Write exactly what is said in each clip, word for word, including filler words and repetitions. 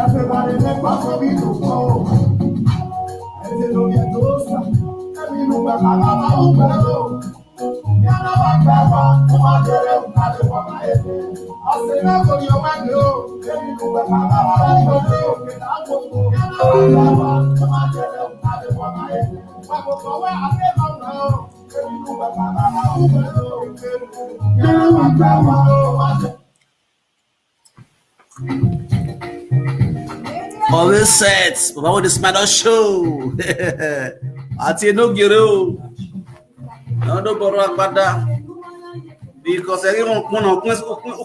Everybody make pass for me to go. Every no get closer. Every no get closer. Always set. Baba with the smile don show. Àti inú gèrè o. Àwọn tó bọ̀rọ̀ àgbàdá. Because everyone kún náà kún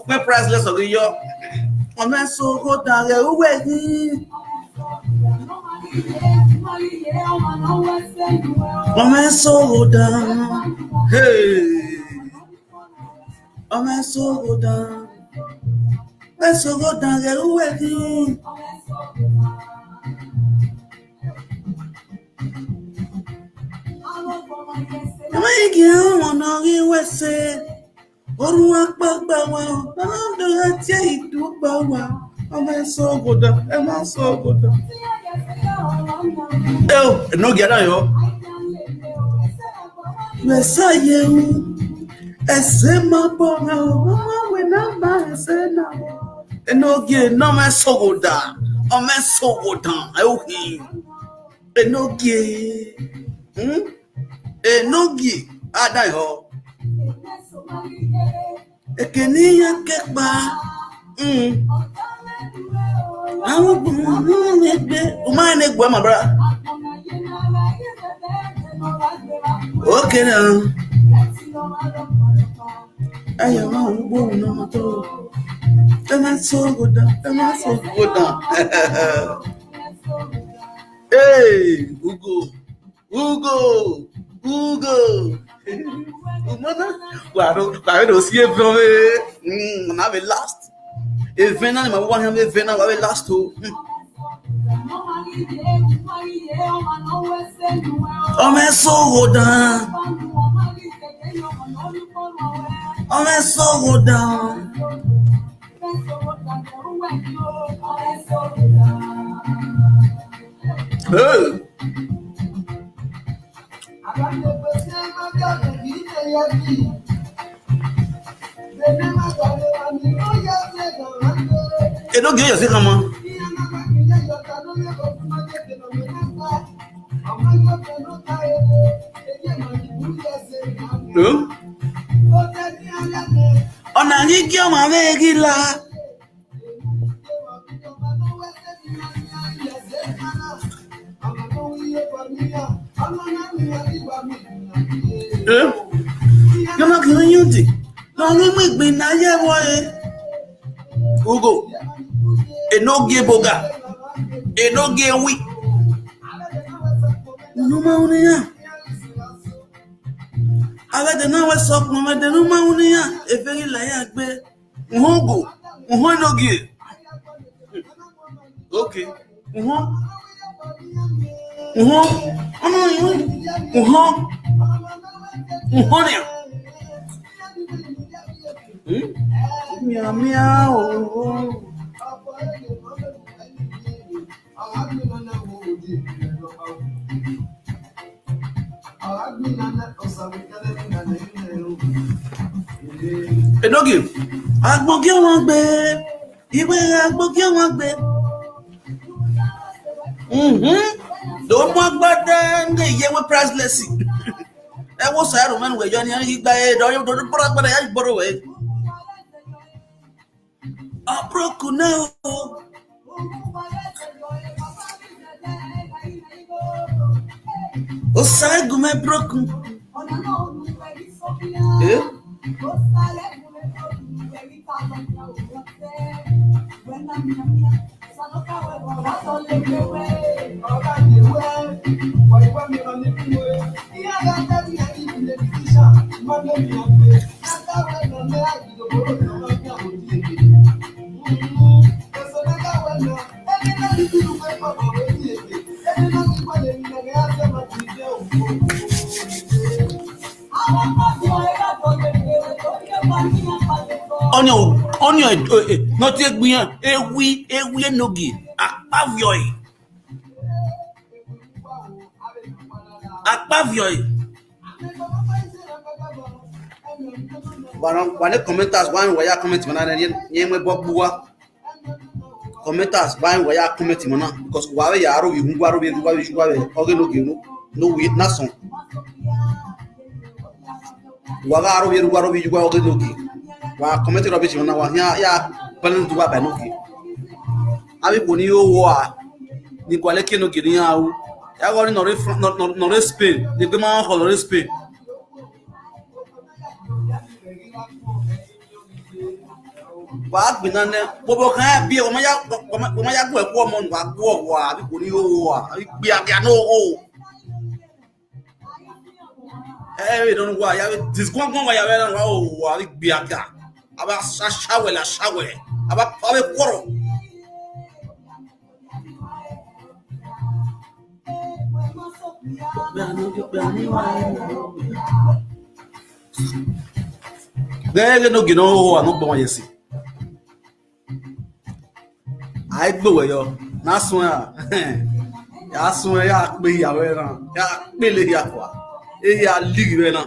kún priceless ọ̀gá yọ. Ọmọ ẹ̀ sọ owó dàrẹ̀ owó ẹ̀ ní. Ọmọ ẹ̀ sọ owó dàrẹ̀. Hey. Ọmọ ẹ̀ sọ owó dàrẹ̀. Ẹ̀ sọ owó dàrẹ̀ owó ẹ̀ ní. Amaghị gị ahụ nọ n'ọrụ iwese. Ọrụ akpagbawa, ọrụ dọghatie ite ụgbawa. Ọma nsọ obodo, ọma nsọ obodo. Eo, n'oge ada yo. Wesa yewu, ese ma bọra, ọma we na ma ese na. Enoge, no me sogoda, o me sogoda, ayo hi. Enoge, hmm? Enoge, ada yo. Ekene ya kekpa, hmm. Àwọn gbọmọ náà lè gbé, o máa ń gbọ́, my brother. Okay now. Ayọ̀ máa ń gbóhùn náà tó. Ẹ máa ń sọ ògùdàn, ẹ máa ń sọ ògùdàn. Hey, Ugo, Ugo, Ugo. Umana, wàá lọ sí ẹ̀fọ́ mi. Mm, na be last. Event na ma wa ha event na wa be last o. Hmm. Ọmọ ẹ sọ̀rọ̀ dán. Ọmọ ẹ sọ̀rọ̀ dán. Hey. Enoge yọ sí kan mọ́. Ọ̀nà yín kí ọmọ abẹ́ yẹn kí la. Eh? Yọmọ kì í yún dì. Lọ́rùn mú ìgbín náà yẹ wọ́ ẹ. Ugo. Enoge boga. Enoge wi. Numa unia. Abede na we sok mo mede numa unia. Eferi la ya gbe. Uhogo. Uhonoge. Okay. Uhon. Uhon. Uhon. Uhon. Uhon. Hmm? Mia, mia, oh, oh. Enoge, agbogi wọn gbé, ìwé agbogi wọn gbé. Mhm. Ló mú agbádá ń lè yẹ wé priceless. Ẹ wo sàárò mẹ́nu wẹ̀ yọ ni ẹ yí gba ẹ dọ́ yóò dọ́dún bọ́rọ̀ agbádá yá ìgbọ́rọ̀ wẹ̀. Ọ broke now. Osagume broken. Eh? Onion, eh, eh, not a green, a we, a we no give. Akpavioi. Akpavioi. Wana, wana commenters, wana waya comment, wana, yen, yen, yen, Commenters, why why ya comment mana? Because why ya aro wi hungwa aro wi hungwa wi hungwa wi oge no gi no, no wi na son. Why aro wi hungwa aro wi hungwa oge no gi. Why comment rubbish mana? Why ya ya balance duwa ba no gi. Abi boni yo wa. Ni kwa leke no gi ni ya u. Ya go ni no re Fran-, no, no, no re Spain. Ni gbema ho no re Spain. Wa gbe na ne. Bobo kan ya bi, o ma ya, o ma, o ma ya gbe ku omo, wa gbe wa, abi ko ni o wa, abi gbe aga no o. Eh, we don wa, ya we this gon gon wa ya we na wa o, wa abi gbe aga. Aba sa shawe la shawe. Aba, aba koro. Gẹ́gẹ́ ló gìnà ó wà ló gbọ́n yẹn sí. Àìgbòwẹ̀ yọ, lásùn ẹ̀, yà á sùn ẹ̀, yà á pé ìyàwó ẹ̀ náà, yà á pé lè yà wá, ẹ̀ yà á lì rẹ̀ náà.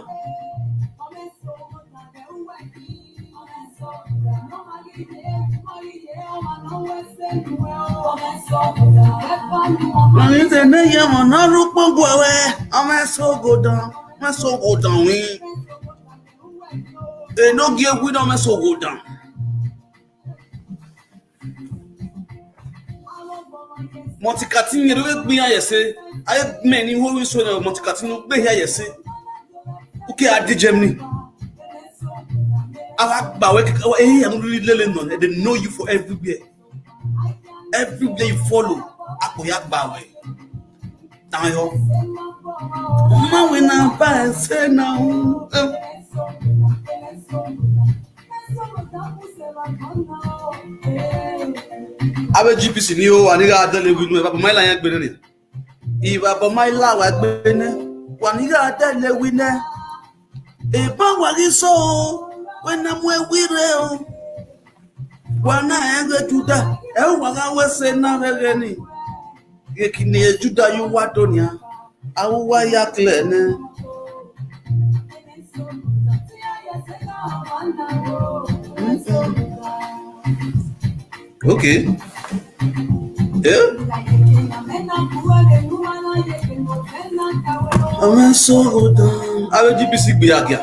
Mami se ne ye mo na ru pongo we, ame so godan, me so godan wi. E no gi egwu na me so godan. Multicatin ye do gbe ya yese. Aye many wo wi so na multicatin no gbe ya yese. Uke adi Germany. Awa gba we, eh, ya no really lele no. They know you for everywhere. Everywhere you follow, akpo ya gba we. Tayo. Mama we na pa se na o. Abe G P C ni o, ani ga dele wi nu, e ba bo mai la yan gbe ni. Iba bo mai la wa gbe ni. Wa ni ga dele wi ni. E ba wa ri so o, we na mu e wi re o. Wa na e ge Juda, e wa ga we se na re re ni. Ye ki ni e Juda yu wa do ni a. A u wa ya kle ni. Okay. Eh? Amen so go down. Awe G P C gbe agia.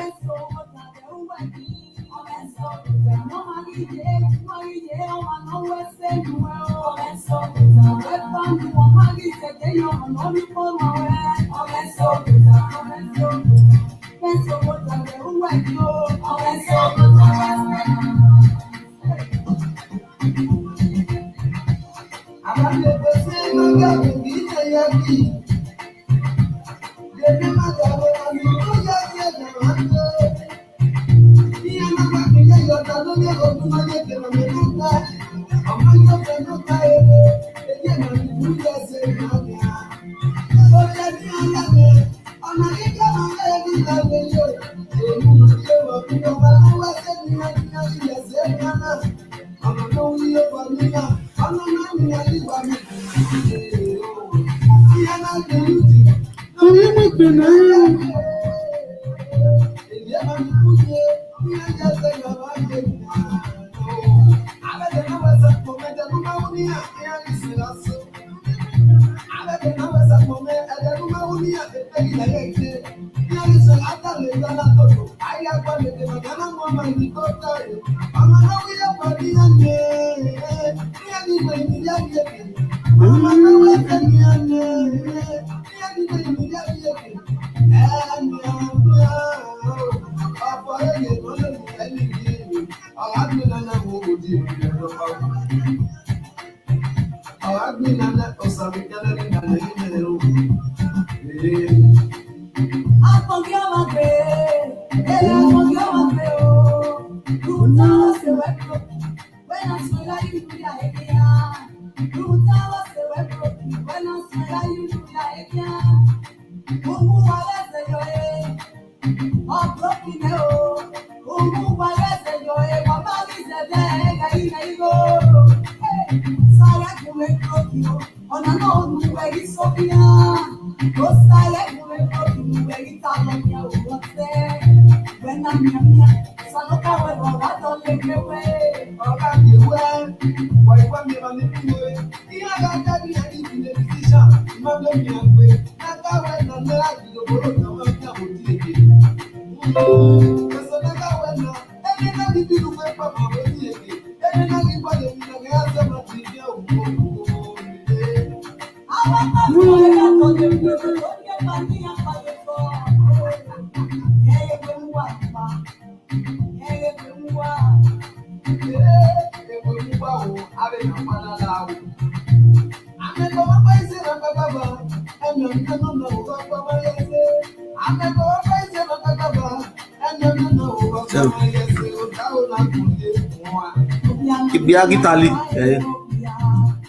Igbe agitali, eh.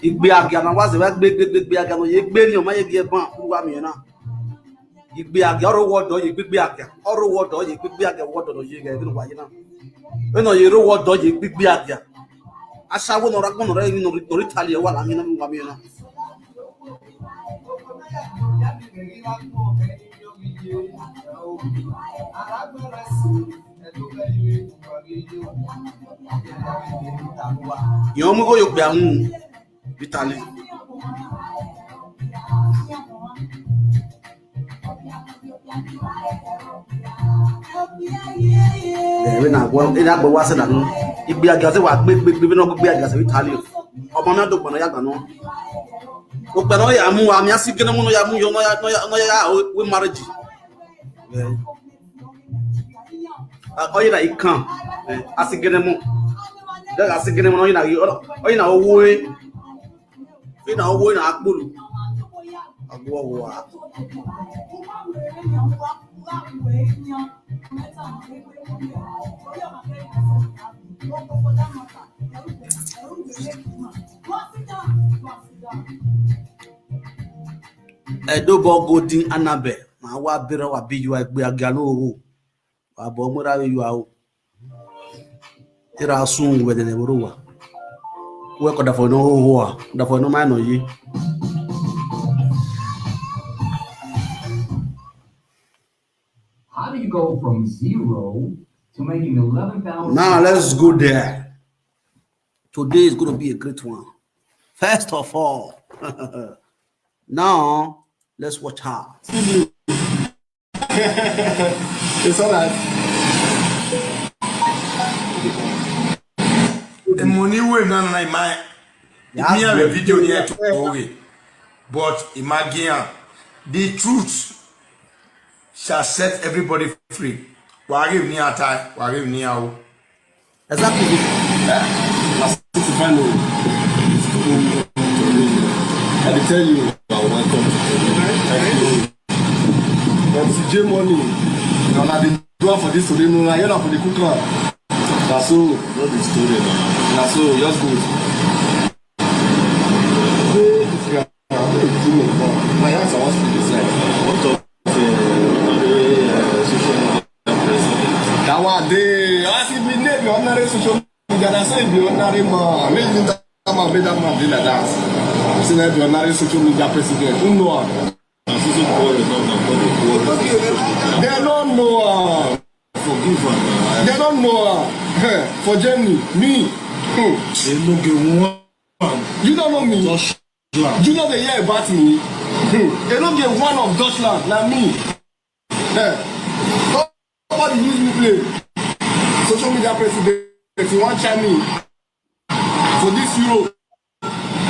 Igbe agia na waze wa gbe gbe gbe gbe agia no ye gbe ni o ma ye gi e ban wa mi na. Igbe agia oro wo do ye gbe gbe agia. Oro wo do ye gbe gbe agia wo do no ye ge bi no wa ye na. E no ye ro wo do ye gbe gbe agia. Asa wo no ra gbo no re ni no ri tali e wa la mi na mi wa mi na. Yan mu go yo gbe awun bitali. Eh, we na gbo, e na gbo wa se na nu. Igbe agia se wa gbe gbe gbe no gbe agia se bitali. Omo mi adogbo na ya gba no. O pe no ya mu wa mi asi gene mu no ya mu yo no ya no ya no ya o we marriage. Eh. Ah, oyi na ikan. Eh, asi gene mu. Da asi gene mu no oyi na oyi na owo e. Oyi na owo e na akpulu. Agwo owo a. Edo bo golden Annabel. Ma wa bere wa bi yu egbe agia no owo. Wa bo mo ra yu a o. Ira sun we de ne boro wa. We ko da fo no owo a. Da fo no ma no yi. How do you go from zero to making eleven thousand? Now let's go there. Today is going to be a great one. First of all, now let's watch out. It's all right. The money we na na my. Yeah, me have a video here to go away, but imagine the truth shall set everybody free. Wàá rí ní ata, wàá rí ní àwọ̀. Exactly. Eh? Na sixty-five no. I dey tell you, you are welcome to Today. Thank you. But C J Money, na una dey do am for this Today, no, na here na for the cook am. Na so. No be story na. Na so, just good. Hey, this guy, I'm gonna do it now. My hands are all still inside. What of, uh, the, uh, social media president? That one dey. As e be name, be ordinary social media. Na so e be ordinary man. Make you that man, make that man be like that. Say na be ordinary social media president. Who know am? Na so so boy, you know, na boy, boy. They don't know am. Forgive am na. They don't know am. Eh, for Germany, me. Hmm. They no get one. You don't know me. Just You know the year about me. Hmm. They don't get one of Dutchland, na me. Eh. Nobody use me play. Social media president, you want try me for this Europe.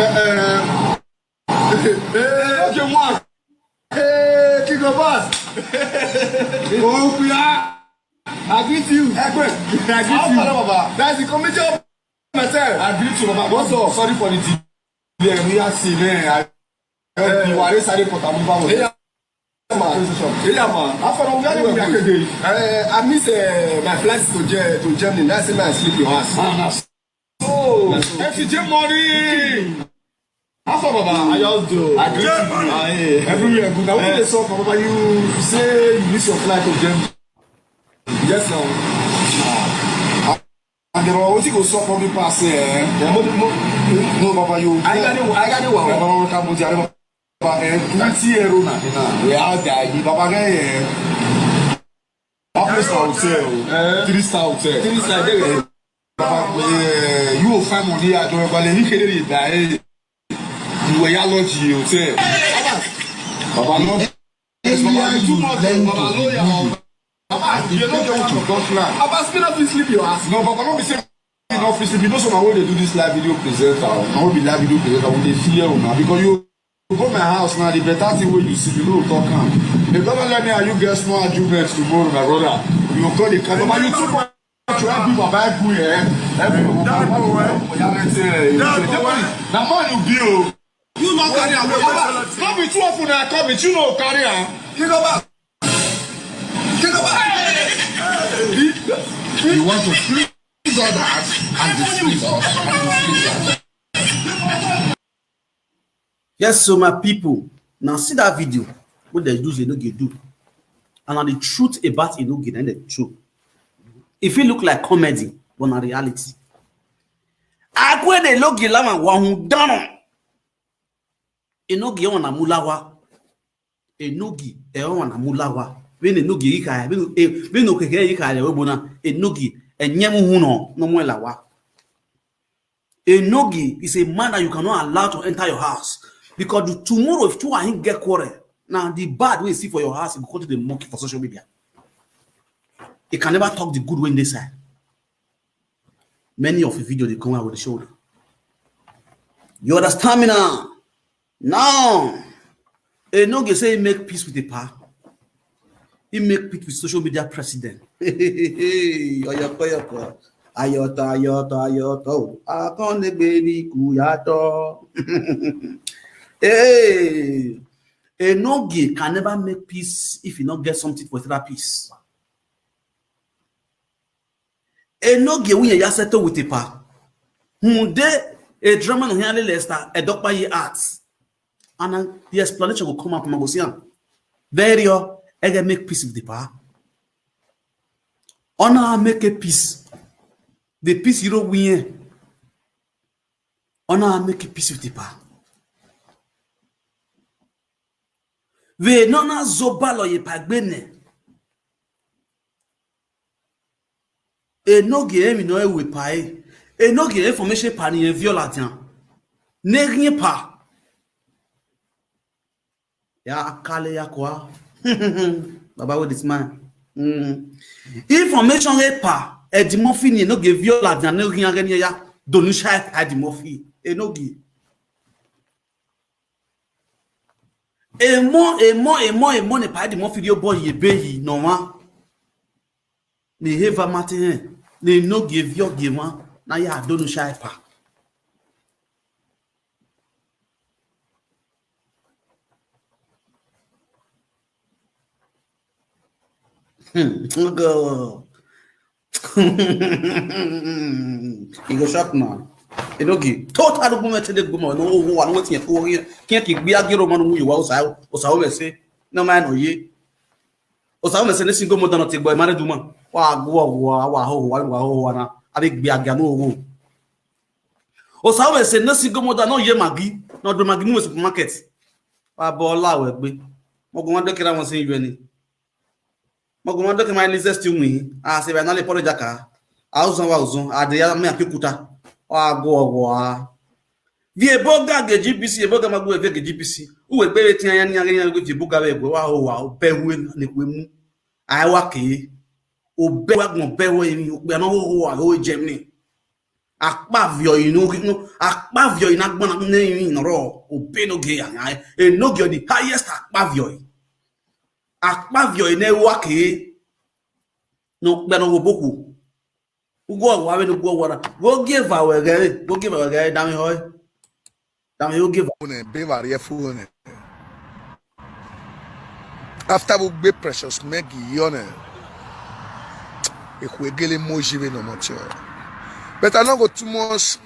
Eh, eh. Eh, okay, one. Hey, kick a pass. Oh, we are. I greet you. Egbe. I greet you. How far, Baba? That's the committee of myself. I greet you, Baba. What's up? Sorry for the delay. We are seeing, man. I Eh, you are sorry for Tamuba. Yeah, man. Yeah, man. How far, we are in Yakede? Eh, I miss, eh, my flight to Ge-, to Germany. That's why I sleep your ass. Ah, so, F C J Money. How far, Baba? I just do. I greet you. Ah, yeah. Everywhere good. I want to talk, Baba. You say you miss your flight to Germany. Yes, now. Ah. And the Baba, what you go suck on the pass, eh? Yeah, mo, mo, no, Baba, you. I got it, I got it, Baba. Baba, welcome to Germany. Baba, eh, twenty euro na, na, we are there. Baba, eh, eh, one star hotel, eh, three star hotel. Three star, eh, Baba, eh, you will find money at the Baba, you can do it, eh, you were your lodge, you say. Baba, no, yes, Baba, you too much, Baba, lawyer, Baba, you don't get what you talk now. Baba, still not sleep your ass. No, Baba, no be say in office, if you know someone wey dey do this live video presenter, na we be live video presenter, we dey fear una because you go my house now, the better thing wey you see, you no talk am. The government let me and you get small argument tomorrow, my brother. You go call the car, Baba, you too much. You help me, Baba, help me, eh? Help me, Baba, help me, Baba, help me, eh? That boy. Na man you be o. You no carry am. Baba, no be too often I come with you, no carry am. You go back. You want to please others and displease us and displease us. Yes, so my people, now see that video wey dem use Enogie do, and na the truth about Enogie na the truth. If it look like comedy, but na reality. Akwede Enogie lama wa hun dano. Enogie wana mulawa. Enogie, e wana mulawa. When Enogie yika, when, eh, when okeke yika, we bona. Enogie, e nyemu huno, no mo lawa. Enogie is a man that you cannot allow to enter your house. Because the, tomorrow, if two and him get quarrel, now the bad wey you see for your house, you go to the monkey for social media. He can never talk the good way inside. Many of the video they come out with the shoulder. You understand me now? Now, Enogie say he make peace with the pa. He make peace with social media president. Oyoko, oyoko. Ayoto, ayoto, ayoto. Akonegbe ni kuyato. Hey, Enogie can never make peace if he not get something for therapist. Enogie wuye ya settle with the pa. Hunde, a drama no here Leicester, a doctor ye arts. And uh, the explanation will come up, Magosia. Very, uh, ege make peace with the pa. Honor make a peace. The peace you don't win. Honor make a peace with the pa. We no na zobalo ye pagbene. Enogie emi no ewe pa e. Enogie information pa ni e viola tian. Ne rien pa. Ya akale ya kwa. Baba with this man. Mm. Information e pa. Eddie Murphy ni Enogie viola tian ne rien rien ya. Donu shai pa Eddie Murphy. Enogie. Emo, emo, emo, emo, ne pa Eddie Murphy yo boy ye be yi no ma. Ne heva mate he. Ne Enogie viogie ma. Na ya donu shai pa. Hmm. Go. You go shock now. Enogie. Total argument today, go more. No, who, who, who, who, can't keep be a girl, man, who you are, Osawe, Osawe say. No man, no ye. Osawe say, single mother not take boy, married woman. Wa, wa, wa, wa, ho, wa, wa, ho, wa, na. I think be a girl, no, who. Osawe say, no single mother, no ye Maggi. No do Maggi, no supermarket. Wa, bola, we, be. Mo go want to kira one say you any. Mo go want to my list to me. I say, na le poro jaka. A uzan wa uzan. A de ya me akikuta. Wa go wa. Vie boga ge G B C, e boga magu e ge G B C. Uwe bere ti anya ni anya ni ge boga we go wa ho wa o be we ni we mu. Ai wa ke. O be wa gbon be we ni o pe na ho ho wa o Germany. Akpavio inu, inu, akpavio ina gbona ne inu ro. O be no ge ya. E no ge the highest akpavio. Akpavio ina wa ke. No pe no wo boku. Ugo wa we no go wa. Go give away gere. Go give away gere dami hoy. Dami you give. Phone, be very phone. After we be Precious Maggie, you know. If we get more jive no more. But I not go too much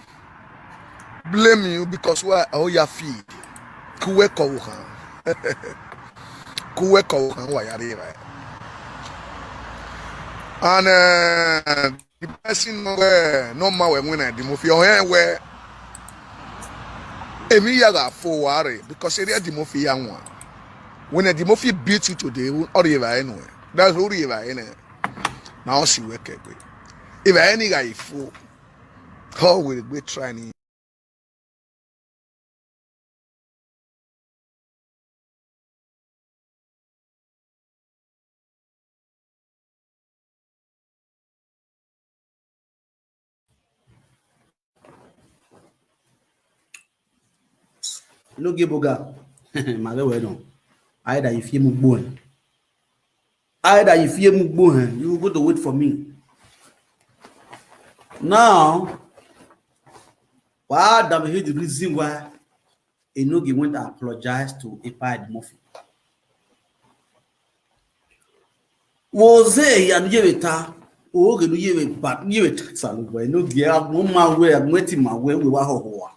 blame you because why? Oh, your feed. Kuwe ko wuhan. Kuwe ko wuhan wa ya re ba. And uh, the person no we no ma we when I demo fi o he we. Emi ya ga fo ware because area the mafia ya one. When the mafia beat you today, or you ever anywhere. That's all you ever in. Now she work it. If any guy fo, how will we try ni? No give boga. My way no. Either you feel mugbo. Either you feel mugbo, eh, you go to wait for me. Now, why that be the reason why Enogie went to apologize to Epa Edimofi. Woze ya nu yewe ta, oge nu yewe bat, yewe ta salu gwa, Enogie, agmo ma we, agmo ti ma we, we wa ho ho wa.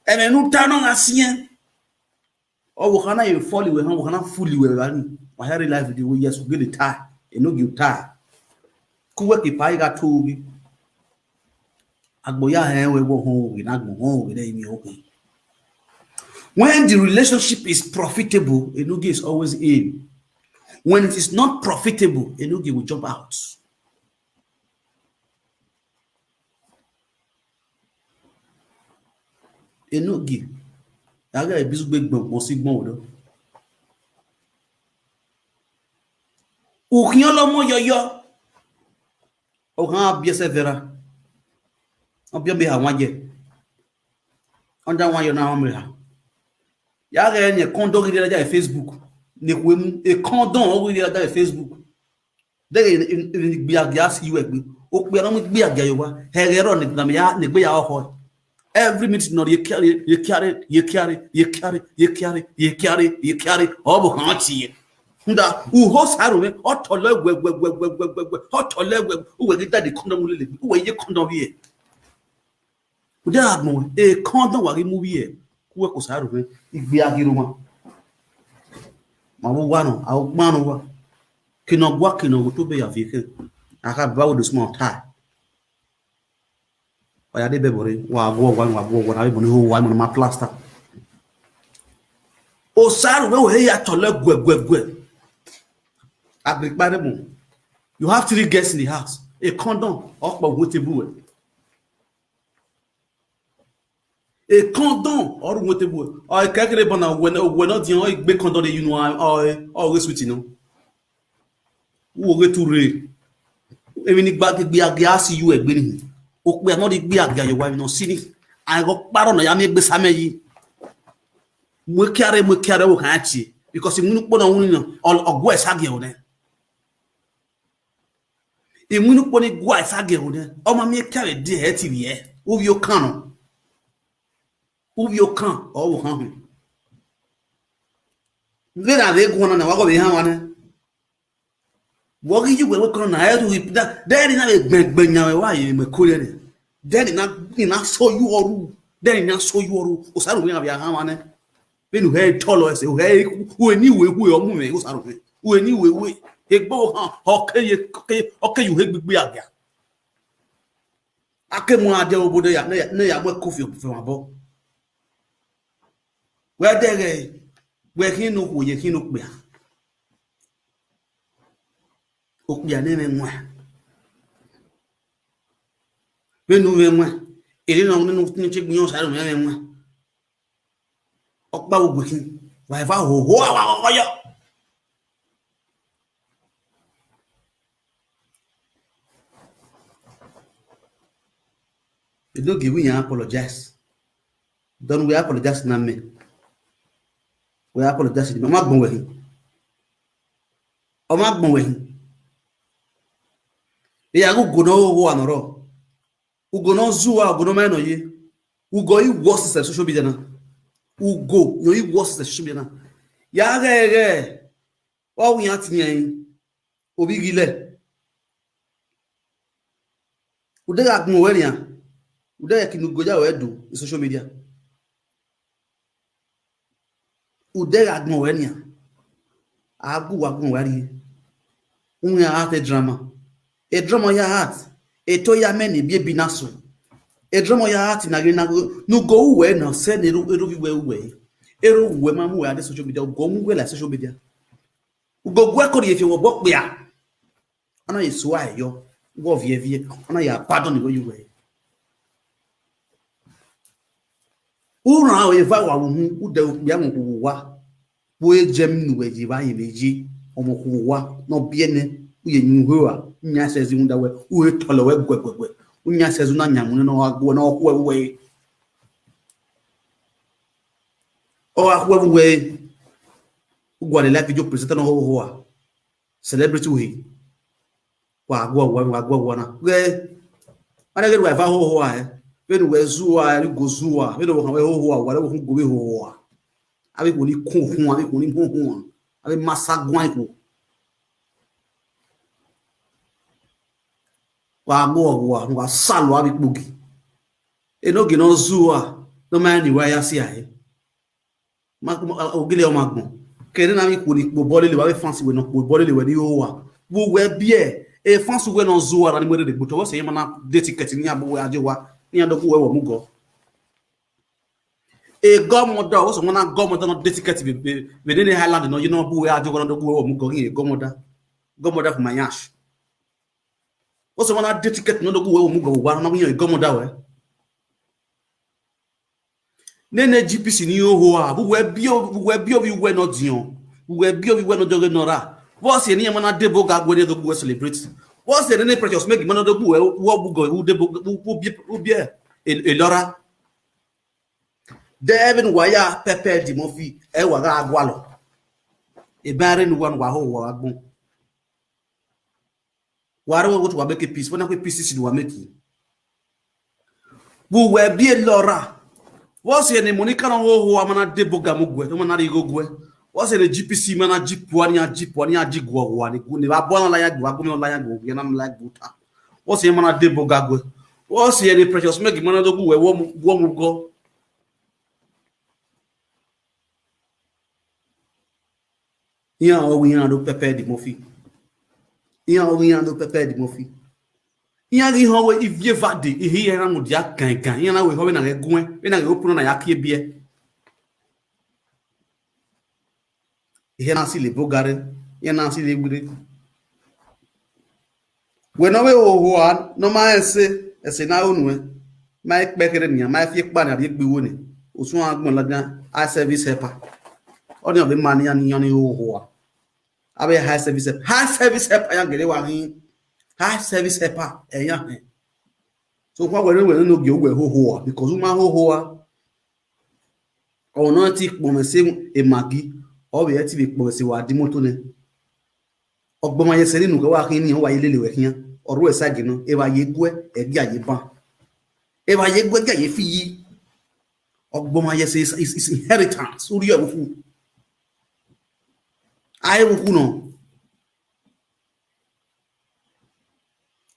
Eme nu ta no nga sien. O wo kana ye foli we, han wo kana fuli we bani. Wa hari life di wo yes, we get the tie. Enogie tie. Kuwe ki pa iga togi. Agbo ya hen we go home, we na go home, we dey mi okay. When the relationship is profitable, Enogie is always in. When it is not profitable, Enogie will jump out. Enogie. Aga ebizu gbe gbon gbon si gbon odo. Ukiyan lomo yoyo. O kan abi ese vera. Abi abi ha wanje. Onda wan yo na amri ha. Ya ga ni kondo gidi la ja Facebook. Ni kwemu e kondo o gidi la ja Facebook. De ni gbe agi asi iwe gbe. O pe ran mi gbe agi ayo wa. He ge ro ni na mi ya ni gbe ya oko. Every minute no ye carry, ye carry, ye carry, ye carry, ye carry, ye carry, ye carry. O bo kan ti ye. Nda, u ho saru me, o to le gwe, gwe, gwe, gwe, gwe, gwe, gwe, o to le gwe, u we gi daddy condom le le, u we ye condom ye. U de agmo, e condom wa gi mu ye. Ku we ko saru me, igbe agiro ma. Ma wo wa no, a wo ma no wa. Kino gwa kino wo to be ya fi ke. Aka ba wo de small tie. Oya de be bore, wa go wa wa go wa na be bone ho wa mo ma plaster. O saru we we ya to le gwe gwe gwe. Agripa de mo. You have three guests in the house. A condom, o po wo table we. A condom, or wo table we. O kekere bona we no, we no di o gbe condom de you know, o, o we sweet, you know. Wo ge tu re. Emi ni gba gbe agi asi yu egbe ni. O pe no di gbe agi ayo wa mi no si ni. Ai go paro na ya mi egbe same yi. Mo kiare, mo kiare wo kan ti. Because imunu po na wuni na. Ogwe sage o ne. Imunu po ni gwa sage o ne. O ma mi kiare di he ti ri e. Ubi o kan no. Ubi o kan, o wo kan. Vera ve gwa na na wa go be ha wa ne. Wo gi ju gbe we kan na e tu wi da, de ni na be gbe gbe nya we wa ye me ko le ni. De ni na, ni na so yu oru. De ni na so yu oru. O saru we abi ha wa ne. Be nu he to lo ese, o he, u ni we we o mu me, o saru me. U ni we we. E gbo ha, o ke ye, o ke, o ke yu he gbigbe aga. Ake mu ade obodo ya, ne ya, ne ya mo ko fi o fe wa bo. We de ge, we ki nu ku ye ki nu pe. Okpia ne me nwa. Be nu me nwa. Ere no nu ni che gbiyan sa me me nwa. Okpa wo gbekin. Wa va ho ho wa wa yo. You don't give me an apologize. Don't we apologize na me. We apologize. Ma gbon we hin. O ma gbon we hin. E ya go go no wo anoro. Ugo no zuwa, ugo no ma no ye. Ugo i worse than social media na. Ugo no i worse than social media na. Ya ge ge. O wi ati ni yin. Obi gile. Ude ga gun we ni a. Ude ga kinu goja we do in social media. Ude ga gbon we ni a. Agu wa gbon we ri. Un ya art a drama. A drama ya art. E to ya many bi ebi na so. Edromo ya ati na gina go no go uwe na se ne ru ru we uwe. Eru uwe ma mu we ade social media go mu we la social media. Go gwe ko ye fi wo bo pe a. Ana ye suwa yo. Go vie vie. Ana ya pardon ni go uwe. Ura o ye va wa wu hu u de u ya mu ku wa. Wo ye jem nu we ji ba ye me ji. Omo ku wa no bie ne. U ye nyu ho a. Nya se zi unda we. U ye tolo we gwe gwe gwe. U nya se zu na nya mu ne no wa gwe no ku we we. O wa ku we we. U gwa le la video presenter no ho ho a. Celebrity we. Wa gwa wa wa gwa wa na. We. Ana ge wa va ho ho a. We nu we zu a, ni go zu a. We nu we ho ho a. Wa le wo go we ho ho a. Abi ko ni kun hun, abi ko ni hun hun. Abi masa gwan ko. Wa gwa wa wa sa lo abi pogi. E no gi no zu a. No ma ni wa ya si a e. Ma, ma, ogile o ma gbon. Kere na mi ko ni po bole le wa be fancy we no po bole le we ni o wa. Wo we bie. E fancy we no zu a na ni mo de gbo to wo se ma na de ticket ni abo we aje wa. Ni ando ku we wo mu go. E godmother, wo so mo na godmother no de ticket be be be ni Highland no you no bu we aje wa no do ku we wo mu go ni e godmother. Godmother for my yash. Wo so mo na de ticket no do ku we wo mu go wa na mi yan e godmother we. Nene G P C ni o ho a, bu we bi o, bu we bi o bi we no dion. Bu we bi o bi we no joge no ra. Wo se ni mo na de bo ga gwe de do ku we celebrate. Wo se ni Precious Meg mo na do ku we wo bu go u de bo u bi u bi e e lora. Devin waya Pepe di Murphy e wa ga agwa lo. E ba re nu wa wa ho wa gbon. Wa re wo go to wa make peace. Fo na pe peace si wa make. Bu we bi e lora. Wo se ni Monica no ho ho a ma na de bo ga mu gwe. To ma na ri go gwe. Wo se ni G P C ma na ji pu ani a ji pu ani a ji gwo gwo ani ku ni ba bo na la ya gwo, gwo na la ya gwo, ya na la gwo ta. Wo se ma na de bo ga gwe. Wo se ni Precious Meg ma na do ku we wo mu gwo mu go. Iyan o wi iyan do Pepe di Murphy. Iyan o wi iyan do Pepe di Murphy. Iyan ri han we ivie vade, ihi iyan mu dia gangan. Iyan na we ho we na re gun e, we na re open na ya ki e bi e. Ihe na si le bogare, ihe na si le gbire. We no we o ho a, no ma ese, ese na onu e. Ma e pe kere ni, ma e fi pa na bi gbe wo ni. Osun agbon ladan, high service helper. Oni obi mani ani ani o ho a. Abe high service helper. High service helper ya gele wa hin. High service helper e ya hin. So kwa we no we no ge we ho ho a because u ma ho ho a. Ọ̀nà tí pọ̀ mẹ́ sí èmàgí, ọ̀rẹ́ ẹ ti fi pọ̀ sí wà á dí mọ́tò ni. Ọgbọ́n máa yẹ sẹ́ni nù kẹ́ wá kí ni wọ́n wáyé lélẹ̀ wẹ̀ kíyàn. Ọ̀rọ̀ ẹ̀ ságì náà, ẹ bá yé gbọ́ ẹ̀ gé àyè bá. Ẹ bá yé gbọ́ ẹ̀ gé àyè fi yí. Ọgbọ́n máa yẹ sẹ́ is, is, is inheritance. Orí ẹ̀ wúkú. Ayé wúkú náà.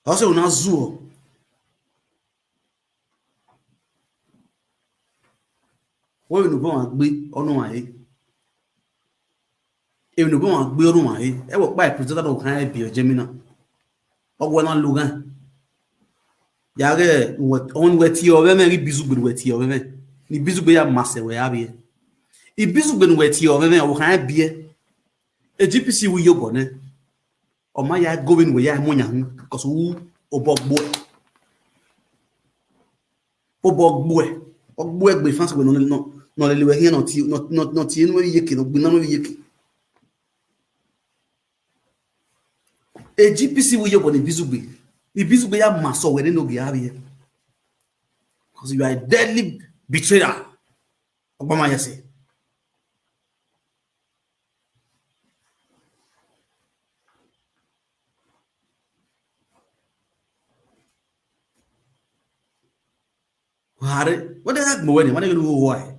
Ọ̀sẹ̀ òun á zù ọ́. Wo inu bon agbe onu aye. Inu bon agbe onu aye. E wo pa presenter no kan e bi o jemi na. Ogo na lugan. Ya ge we on we ti o we me ri bizugbe we ti o we me. Ni bizugbe ya mase we abi. I bizugbe we ti o we me o kan e bi e. E G P C wi yo bone. Ọma ya go in we ya mo nya hu because u obogbo. Obogbo. Ogbo egbe fans we no no no le we here no ti no no no ti no we yeke no gbe no we yeke. E G P C we yo go ni bizugbe. Ni bizugbe ya maso we no be abi. Because you are a deadly betrayer. Obama ya say. Ware, what the heck mo weni, mane gnu wo ai.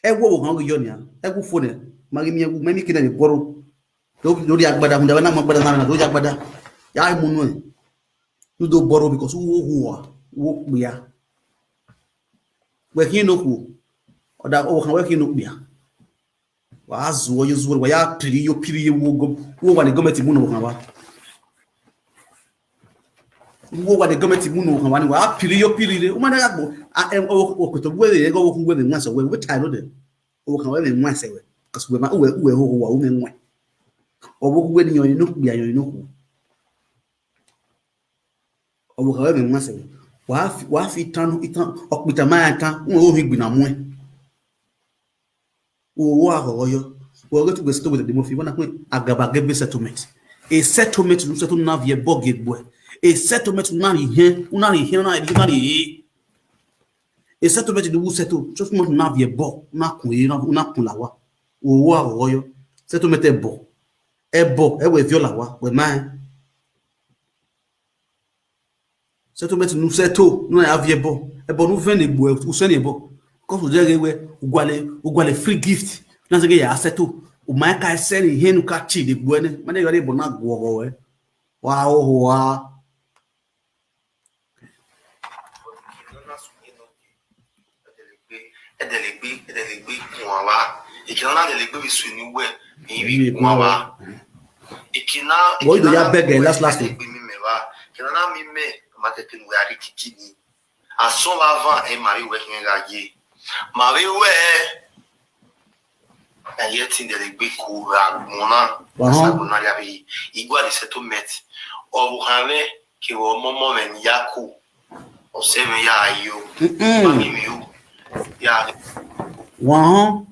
E wo wo kan yo ni a. E ku fo ne. Magi mi e ku me mi kina ni boro. Do do di agbada hunda na mo agbada na na do di agbada. Ya mu nu e. Nu do boro because wo wo wo wo ya. We kin no ku. Oda o kan we kin no bia. Wa zuo yo zuo wa ya piri yo piri yo wo go wo wa ni gometi mu no kan wa. Wo wa de government mu no kan wa ni wa piri yo piri de. O ma na gbo. A e o ko to we de go wo ku we me nwa se we we tai no de. O kan we me nwa se we. Cause we ma we we ho wa o me nwa. O wo ku we ni yo ni no ku ya yo ni no ku. O wo kan we me nwa se we. Wa fi wa fi tan itan o pita ma tan. Wo o hi gbi na mu e. Wo wa ho yo. Wo go to go settle with the mofi. Wa na ku agaba ge be settlement. A settlement no settle na vie bo ge gbo. A settlement na ri he, na ri he, na ri na ri. A settlement du settle. Just mo na vie bo, na ku e na na ku la wa. Wo wa ho yo. Settlement e bo. E bo, e we viola wa. We ma. Settlement nu settle, nu na ya vie bo. E bo nu veni gbo, u seni e bo. Cause u je ge we, u gwale, u gwale free gift. Na se ge ya settle. U ma ka seni he nu ka chi de gbo ne. Ma ne yo de bo na gwo gwo we. Wa o ho wa. Edelegbe, edelegbe, edelegbe kun awa. Ekina na edelegbe bi su ni we, ni bi kun awa. Ekina, What you do ekina ya na beg, eh, last, last one. Edelegbe mi me wa. Ekina na mi me, ma te pin we ari kiki ni. Aso va van e mari we kin ga ye. Ma we we. Na ye tin edelegbe ku ra mona. Aha. Sa ku na ya bi. Igwa de settlement. O bu ha we ke wo mo mo me ni ya ku. O se me ya yo. Mm-mm. Ma mi mi u. Ya. Wa hon.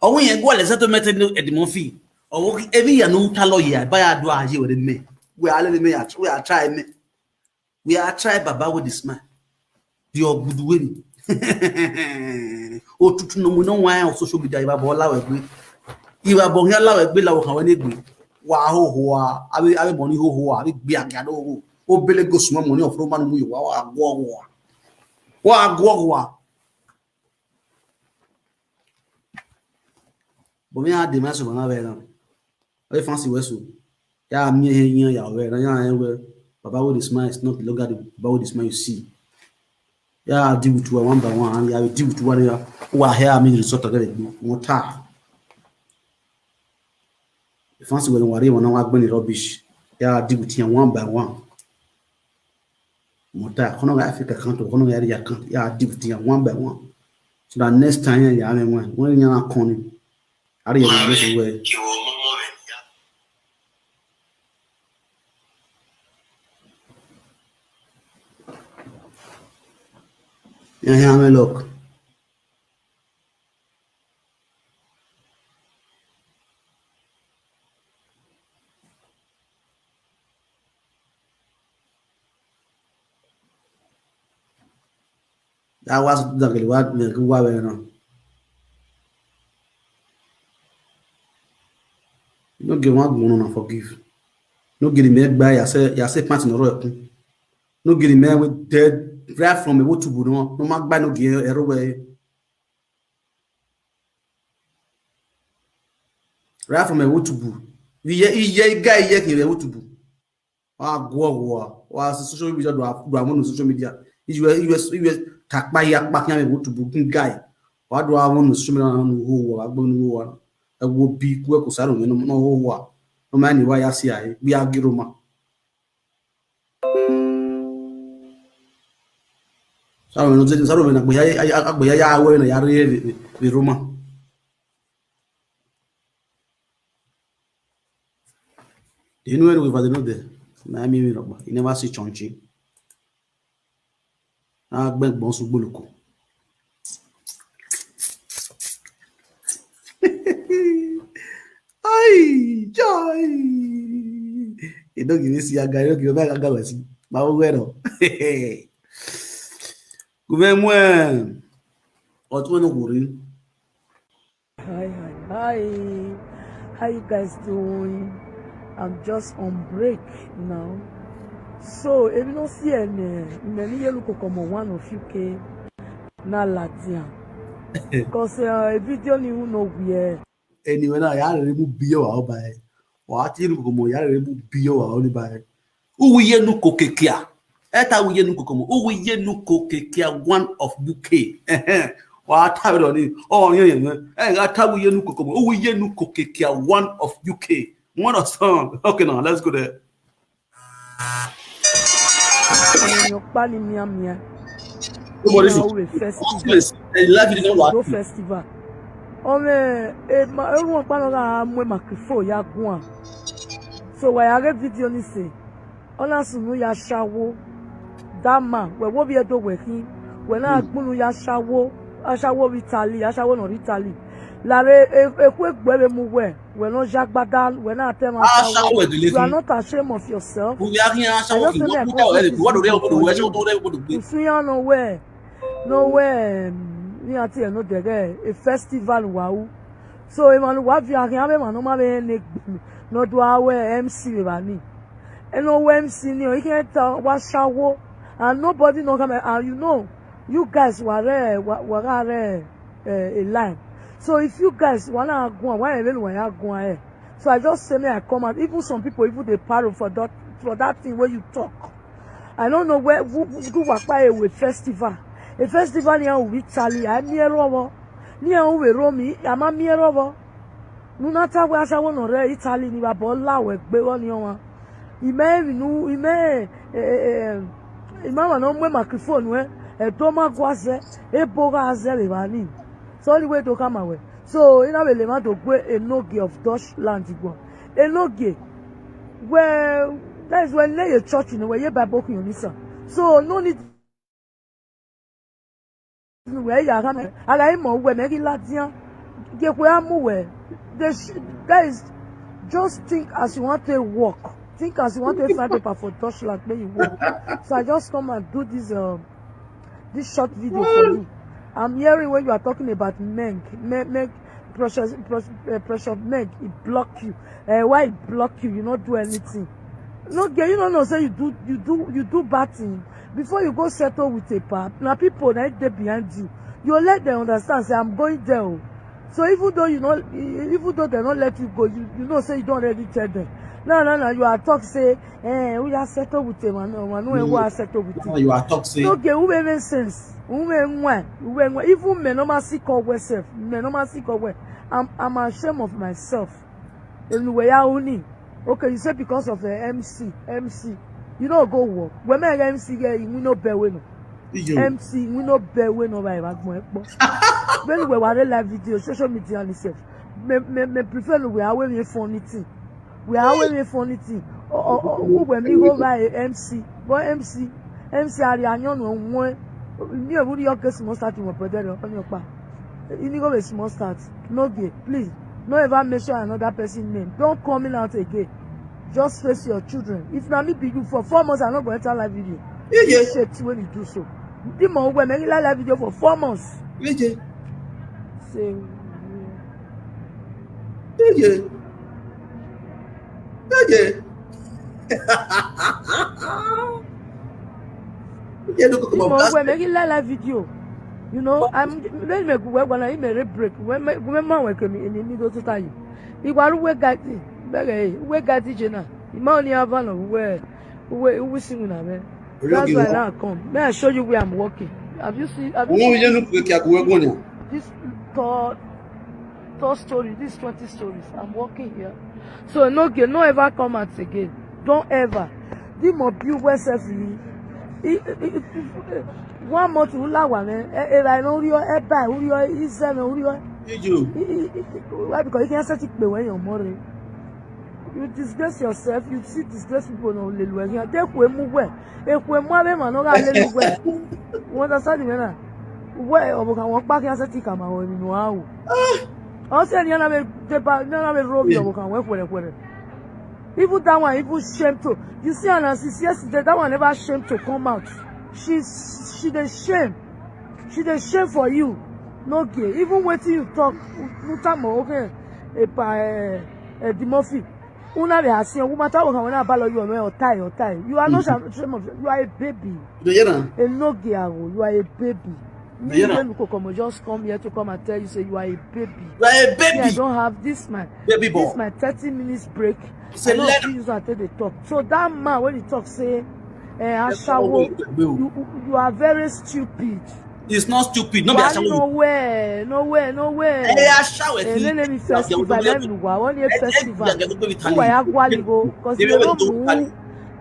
Owo yen gwa le settlement ni Edimofi. Owo ki ebi ya no ta lo ya ba ya do aye we de me. We ale de me ya, we a try me. We a try baba with the smile. The ogudu we ni. Otutu no mu no wa on social media iba bo la we gbe. Iba bo ya la we gbe la wo kan we ni gbe. Wa ho ho a. Abi abi mo ni ho ho a. Abi gbe aga do ho. O bele go sumo mo ni ofro manu mu yo wa wa gwo gwo. Wa gwo gwo. But me, I dey mess with my bed now. I dey fancy well so. Yeah, me here, here, yeah, well, yeah, yeah, well. Baba with the smile is not longer the Baba with the smile you see. Yeah, I deal with you one by one, and yeah, I will deal with you one, yeah. Who are here, I mean, resort of the water. The fancy when worry when I go in the rubbish. Yeah, I deal with him one by one. Mota, kono ga Africa country, kono ga area country. Yeah, I deal with him one by one. So that next time, yeah, I mean, when when you are coming, I didn't know this way. Yeah, yeah, I mean, look. That was the wa me ku wa we no. No give one gbono na forgive. No give me gba ya say ya say party no ro ekun. No give me we dead right from a wo tubu no. No ma gba no give ero we. Right from a wo tubu. Iye iye guy iye ki a wo tubu. Wa gwo gwo. Wa si social media do a do a mo social media. Iwe iwe iwe takpa ya pa ki a me wo tubu kin guy. Wa do a mo social media no ho wa gbo no wa. E wo bi ku e ko saro no no ho wa. No ma ni wa ya si ai. Bi a giro ma. Saro no zedi saro na gbo ya ya gbo ya ya we na ya re bi Roma. They know where we value no there. Na mi mi roba. You never see chonchi. Na gbe gbon su gboloko. Ai, joy. You don't give me see a guy, you don't give me a guy. Ma wo gwe no. Gouvernement. Otu no guri. Hi, hi, hi. How you guys doing? I'm just on break now. So, if you don't see any, many you look come on one of U K. Na Latian. Because uh, a video ni who know where. Anyway, now you are remove bio out by. Wa ti ru ko mo ya re bu bio wa oni ba. Uwu ye nu ko kekia. Eta uwu ye nu ko komo. Uwu ye nu ko kekia one of U K. Wa ta ro ni. Oh, yeah, yeah, yeah. Eh, ata uwu ye nu ko komo. Uwu ye nu ko kekia one of U K. One of some. Okay, now let's go there. Èèyàn pa ni miamia. Nobody Now should. we festival. Yes, and life is not Odo what. Festival. Ome, e ma, e won pa no ga mwe microphone ya gwan. So wa ya get video ni se. Ona sunu ya shawo. That man, we wo bi edo we hin. We na gbunu ya shawo. Ashawo Italy, ashawo no Italy. Lare e e kwe gbe be mu we. We no jagbada, we na tell Ashawo ashawo. we delete You are him. Not ashamed of yourself. We are here. I Ashawo just ki say won I put come out put every this what do they video go to for where you. should they go to be. Nsuya no we. No we. Ni ati e no dege. A festival wa u. So e ma no wa vi ahin abe ma no ma be ne no do awe M C we ba ni. E no we M C ni o, he can't tell wa shawo. And nobody no come and you know, you guys were there, were there uh, a line. So if you guys wanna go, why even why I go ahead? So I just say me I come out. Even some people even they pardon for that for that thing where you talk. I don't know where who who do wakpa with festival. A festival near Italy. I near over. Near over Romy. I'm a near over. Nunata we ashawo no re Italy ni babo la we gbe wo ni won. Ime mi nu ime eh eh eh, ime wa no mwe microphone we. E to ma gwa ze. E bo ga ze le ba ni. So the way to come away. So in a way le ma to gwe enoge of Dutch land igbo. Enoge. Well, that is when lay a church in a way ye Bible kunisa. So no need we ya ga me. Aga imo we me gi ladian. Ye kwe amu we. This guys, just think as you want to walk. Think as you want to find paper for Dutch land where you walk. So I just come and do this um this short video for you. I'm hearing when you are talking about Meng, Meng, Meng precious, precious, uh, precious Meng, it block you. Uh, why it block you? You not do anything. No, girl, you don't know. Say you do, you do, you do bad thing. Before you go settle with a pap, now people that they behind you, you let them understand. Say I'm going there. Oh. So even though you know, even though they don't let you go, you, you know say you don't already tell them. No, no, no. You are talk say, eh, we are settled with them. No, no, we are settled with Now them. You are toxic. Okay, who make sense? Who make one? Who make one? Even men no ma see call we self. Men no ma see call we. I'm I'm ashamed of myself. Anyway, I only. Okay, you say because of the M C, M C. You know go work. When me M C here, you no bear we no. You. M C, we no bear we no by back my po. When we were live video, social media and self. Me me me prefer we are we funny thing. We are we funny thing. Oh oh oh, who we me go by M C. But M C, M C are you no one. Me e wuri your case must start with brother on your pa. You need go with small start. No gay, please. No ever mention another person name. Don't come in out again. Just face your children. If na me be you for four months, I no go enter live video. Yeah, yeah. Shit when you do so. The more we make live live video for four months. Yeah, yeah. Say Yeah, yeah. Yeah, yeah. Yeah, look at the my more we black. make live live video. You know, I'm when me when I make a break. When me when man wake me in the middle to time. Iwaru we guide me. Bege we guide you na. Ima oni ava no we we we sing na me. That's why now I come. May I show you where I'm walking? Have you seen? Have you Wọ́n seen yẹn ló pè kí aago ẹgbọ́n ni. This third, third story, this twenty stories. I'm working here. So no girl, no ever come out again. Don't ever. The more you were self me. One month you la one eh, eh, eh, I know you eh, by who you is seven who you Ijó. Why? Because you can't set it when you're more. You disgrace yourself, you see disgrace people no le lu eyan. Take we mu we. E kwe mu abe ma no ga le lu we. You understand me na? We obo kan won pa ki ase ti ka ma wo ni no awo. O se ni na be de ba na be ro mi obo kan we kwere kwere. Even that one, even shame to. You see, and as yesterday, that one never shame to come out. She, she dey shame. She dey shame for you. No gay. Even wetin you talk, no time okay. Epa eh, eh, the Murphy. Una be asking, woman talk when I balance you or tie or tie. You are not ashamed of you are a baby. You dey hear am? A no gay ago. You are a baby. Me Yeah, na. Then Kokomo just come here to come and tell you say you are a baby. You are a Me, I baby. Don't have this my Baby this boy. My thirty minutes break. It's a I know letter. Fit use and take the talk. So that man when he talk say, eh, That's Ashawo, all we do. You, you are very stupid. It's not stupid. Not be Why Ashawo. No way, no way, no way. Ẹ Ashawo ẹ Eh, ti. Lele mi festival, let me go. I want a festival. Ẹ Who I actually go? Because you don't move.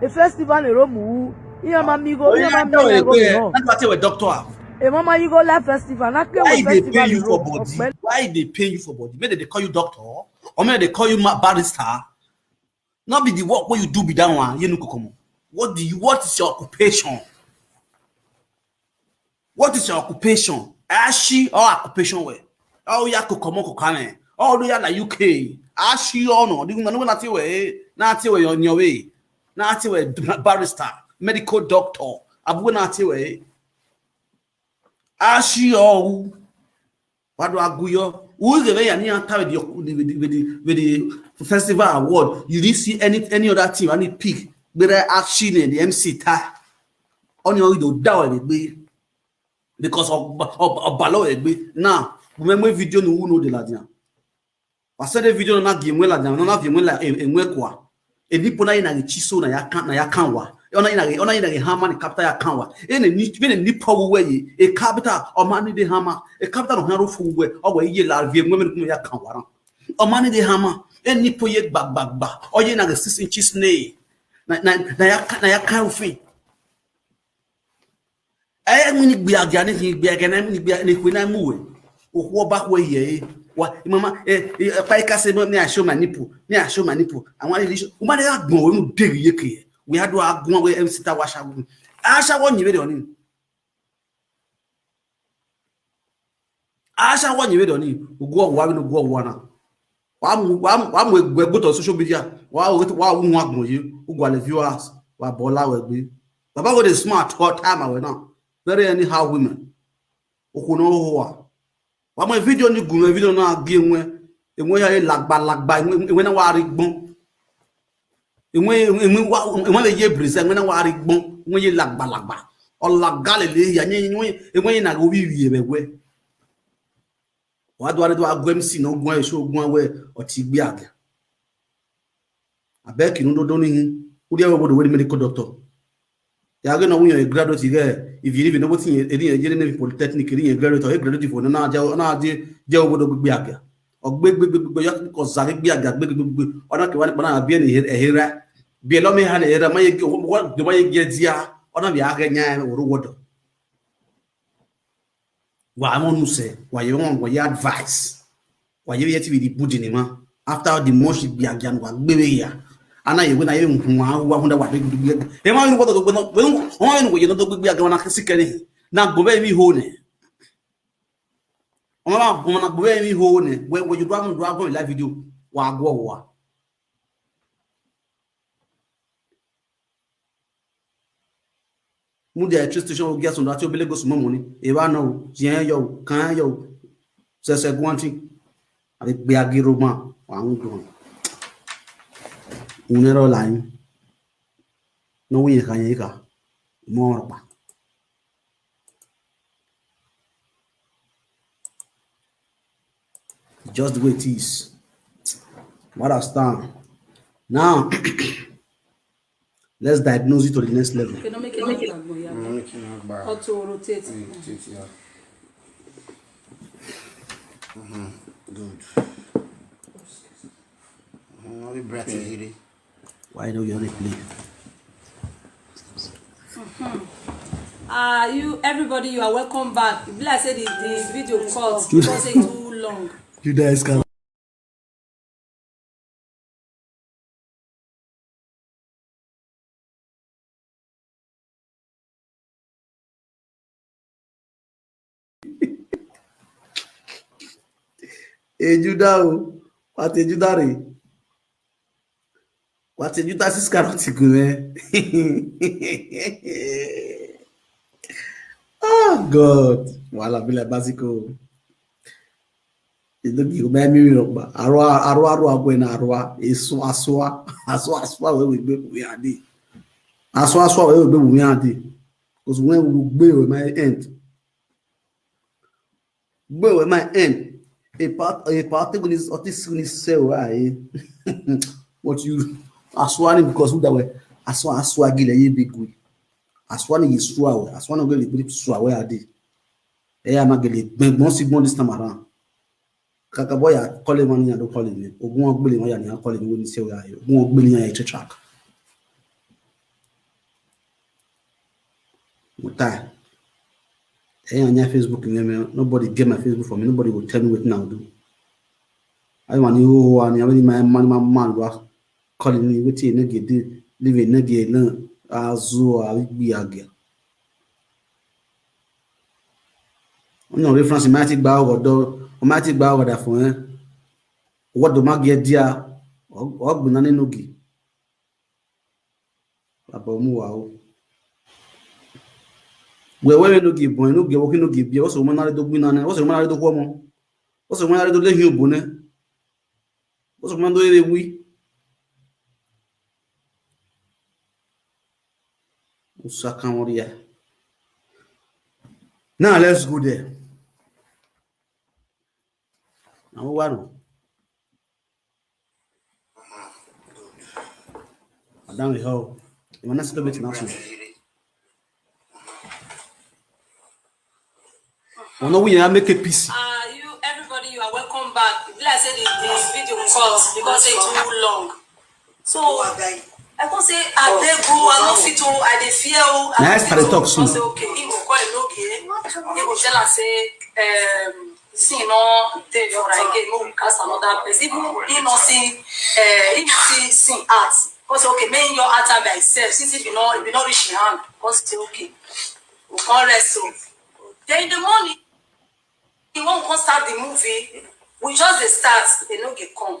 A festival, you don't move. Ihe ọma m igo, ihe ọma m igo, igo, igo. That's what I tell a doctor. Ị ma ma igo life festival, na kewe festival. Why they pay you for body? Why they pay you for body? Maybe they call you doctor, or maybe they call you barrister. Not be the work what you do be that one. You know, come on. What do you? What is your occupation? What is your occupation? Ashi or occupation way? Oh, ya ko komo ko kane. Oh, do ya na U K. Ashi or no? Di na no na ti we. Na ti we on your way. Na ti we barrister, medical doctor. Abu na ti we. Ashi or wadu aguyo. Who is the way you need to with the with the with the, with the festival award? You didn't see any any other team, any pick. But I actually the M C tie. On your do down with me because of of of balo egbe. Now, remember video no who know the ladia. I said the video na game wela na na game wela enwe kwa. Enipo na ina chiso na ya kan na ya kanwa. Ona ina ona ina hama ni capital ya kanwa. Ene ni bene ni po we ye. E capital o ma ni de hama. E capital no haro fu we. O we ye la vie mwe mwe ya kanwa ran. O ma ni de hama. Enipo ye gba gba gba. O ye na six inches ne. Na na na ya na ya kan ufin. Eh, mini gbia gani ni gbia gani mini gbia ni kwina muwe. Okwo ba kwe ye. Wa mama eh, eh pa ka se me I show my nipple. Me I show my nipple. I want to show. Uma de agbon we mu deri ye ke. We had to agbon we M C ta wa sha wu. A sha wo nyi we de oni. A sha wo nyi we de oni. Ugo wa we no go wa na. Wa mu wa mu wa mu egbe to social media. Wa wa wu agbon yi. Ugo le viewers. Wa bola we gbe. Baba go dey smart all time away now. Very anyhow women. Okwu na ohu a. Wa mo video ni gun video na gi enwe enwe ya lagba lagba enwe na wa ri gbon. Enwe enwe wa enwe le ye brise enwe na wa ri gbon enwe ye lagba lagba. O lagale le ya ni enwe enwe na go wi wi ebe we. Wa do are do agwe M C na ogun ayo so ogun awe oti gbe aga. Abeg you no do ni. Udi awe bodo we medical doctor. Ya ga na when you graduate you get if you even know what you in you polytechnic you graduate or graduate for na ja na je je obodo gbigbe aga. Ogbe gbigbe gbigbe ya ko zare gbe aga gbe gbigbe gbigbe. Ona ke wa ni pa na bi ni ehera. Bi lo me ha ni ehera ma ye ge wa do ma ye ge dia. Ona bi aga nya oru wodo. Wa mo nu se wa ye won wa ye advice. Wa ye ye ti bi di budi ni ma. After the most bi agian wa gbe we ya. Ana ye we na ye hu wa wa hu da wa be gbe. E ma nu ko to gbe no. We nu o ye nu ko ye no to gbe agian na kisi kene. Na go be mi ho ne. O ma ba go na go be mi ho ne. We we you do am do am live video. Wa go wa. Mu dia train station o gia sundati obele go small money. E wa no, jien yo, kan yo. Sese guanti. Ari gbe agiro ma, wa un don. Unero line. No we kan yika. Mo ropa. Just the way it is. What I stand. Now, let's diagnose it to the next level. Okay, no make it, no make it, no make it. Or to rotate. Rotate, yeah. Mm-hmm. Good. Mm-hmm. Only breath is here. Why don't you only play? Ah, you everybody, you are welcome back. E be like say the the video cut because e too long. You guys can. Ejuda o, pati ejuda re. Pati ejuda sis karoti gun eh. Oh God, wala bila basiko. Idogi o me mi ro pa. Arwa arwa arwa gwe na arwa. Esu aswa. Aswa aswa we we gbe we ade. Aswa aswa we we gbe we ade. Because when we gbe we my end. Gbe we my end. A part a part of this autistic sell why. What you aswa ni because who that way. Aswa aswa gile ye big we. Aswa ni yiswa we. Aswa no gele big swa we ade. Eya ma gele gbon si gbon this time around. Kaka boy ya call him ya do call him. Ogun ogbele wan ya ni call him when say we are. Ogun ogbele ya check track. Mo tie. Ẹ̀yin on your Facebook name, nobody get my Facebook for me. Nobody will tell me what now do. I want you who are you my man, my man, what calling me, what you nigga do, living nigga, no, azu, I be a girl. No reference, mighty bow or do, mighty bow or that for, eh? What do my get dear? Or, or, nogi. Aba mu wa o. We we no gi bon, no gi wo ki no gi bi. Wo so mo na re do gbi na ne. Wo so mo na re do ko mo. Wo so mo na re do le hin obo ne. Wo so mo na do re wi. Usa kan wo ya. Now let's go there. Now what? Madam, we how? You wanna still bet now? Ono we ya make a peace. Uh, you, everybody, you are welcome back. Like I said, the, the video cut because it's too long. So I can say, I dey go, I no fit o, I dey fear o. I Nice no fit to o. Talk soon. I say, okay, he go call Enogie. He go tell us say, um, see, no, dey for again, no, we cast another person. Even he no see, uh, he no see, see art. Because okay, make your art by himself. Since if you know, if you not reach your hand, because say okay, we can't rest so. Then in the morning, when we come start the movie, we just dey start, they no get come.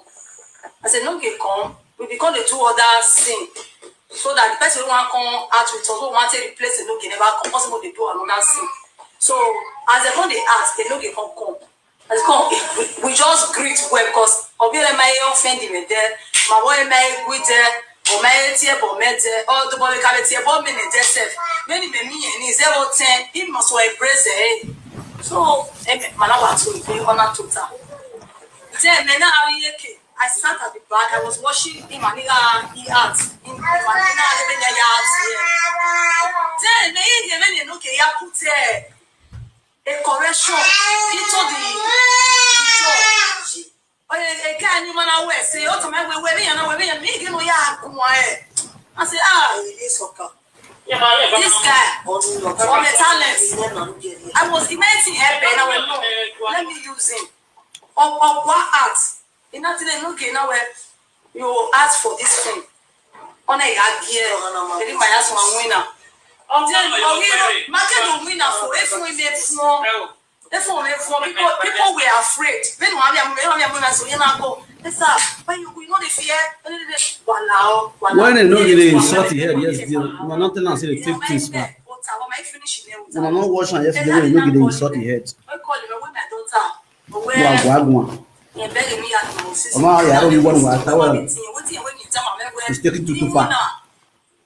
As they no get come, we become the two other scene. So that the person who want come act with us, who want to replace the no get never come, possible they do another scene. So as they come, they ask, they no get come come. As they come, we, we just greet well because Obi Ema offend him there, my boy Ema with there, or my tie, but me there, or the boy can tie, but me there self. Many me me and he's there ten, he must well embrace it. So, eh, Malawa to be on a tuta. Then, me now, I sat at the back. I was watching him and he, uh, he asked. Him, him and he now, he had here. Then, me, he, me, he, okay, yeah, put, uh, a correction into the, the show. Oh, yeah, yeah, can you man away? Say, oh, to my way, way, me, and away, me, and me, you know, yeah, come on, eh. I say, ah, it is okay. This guy, from a talent, I was imagining help, and I went, no, let me use him. Or, or what art? In that thing, okay, now where you ask for this thing. On a yard here, very my ass one winner. Oh, then, oh, you know, market the winner for if we made for, if we made for people, people were afraid. Then one of them, one of them, so you know, go. It's up. When you, we know the fear. Wow, wow. When they know they insult the head, yes, they, you are not telling us they take things back. When I not watch am yesterday, when you know they insult the head. I call him, when my daughter. Wa gwa gwa. Ọmọ yàrá mi wọ́n wà táwọn. It's taking too, too far.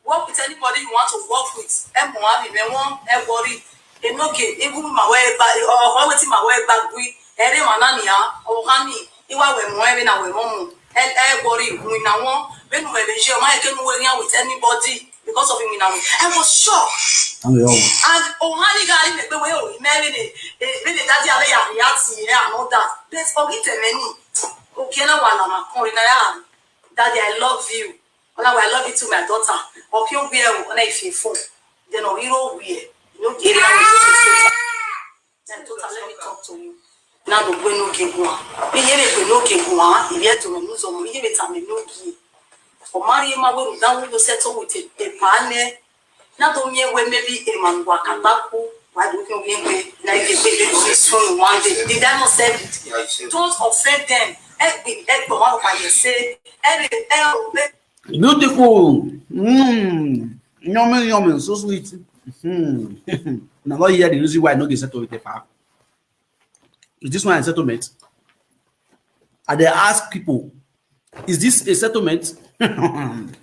Work with anybody you want to work with. Ẹ mọ̀ wá mi, ẹ wọ́n, ẹ worry. Enoge, even my way back, or wetin my way back we. Ẹ rẹ́ wọn náà nìyà, ọ̀hán ni, ìwà wẹ̀ mọ́, ẹ rẹ́ náà wẹ̀ mọ́ mu. Ẹ, ẹ worry, ìhun ìnáwó. Bẹ́ẹ̀ni wẹ̀ lè ṣe ọmọ ẹ̀kẹ́ nu wẹ̀ yàn with anybody. Because of him now, I was shocked. And we all. And Ohani got him the way, oh, man, eh, eh, really, daddy, I lay a react here and all that. But forget a many. Okay, now one, I'm calling, I am. Daddy, I love you. Oh, now I love you to my daughter. Okay, we are on a phone. Then, oh, you know, we are. You know, get out. Then total, let me talk to you. Now the way no get one. Iye me no get one. Iye to no so. Iye me time no get. For marry my way down, we settle with a, a partner. Now don't me where maybe a man walk and back. Why would you be angry? Now you get baby this soon one day. Did I not say it? Don't offend them. Egg be egg, but one of my say. Every, every, Beautiful. Mm. Yummy, yummy. So sweet. Mm. Now, what here the reason why I no get settled with the pa? Is this one a settlement? I dey ask people, is this a settlement? Mm.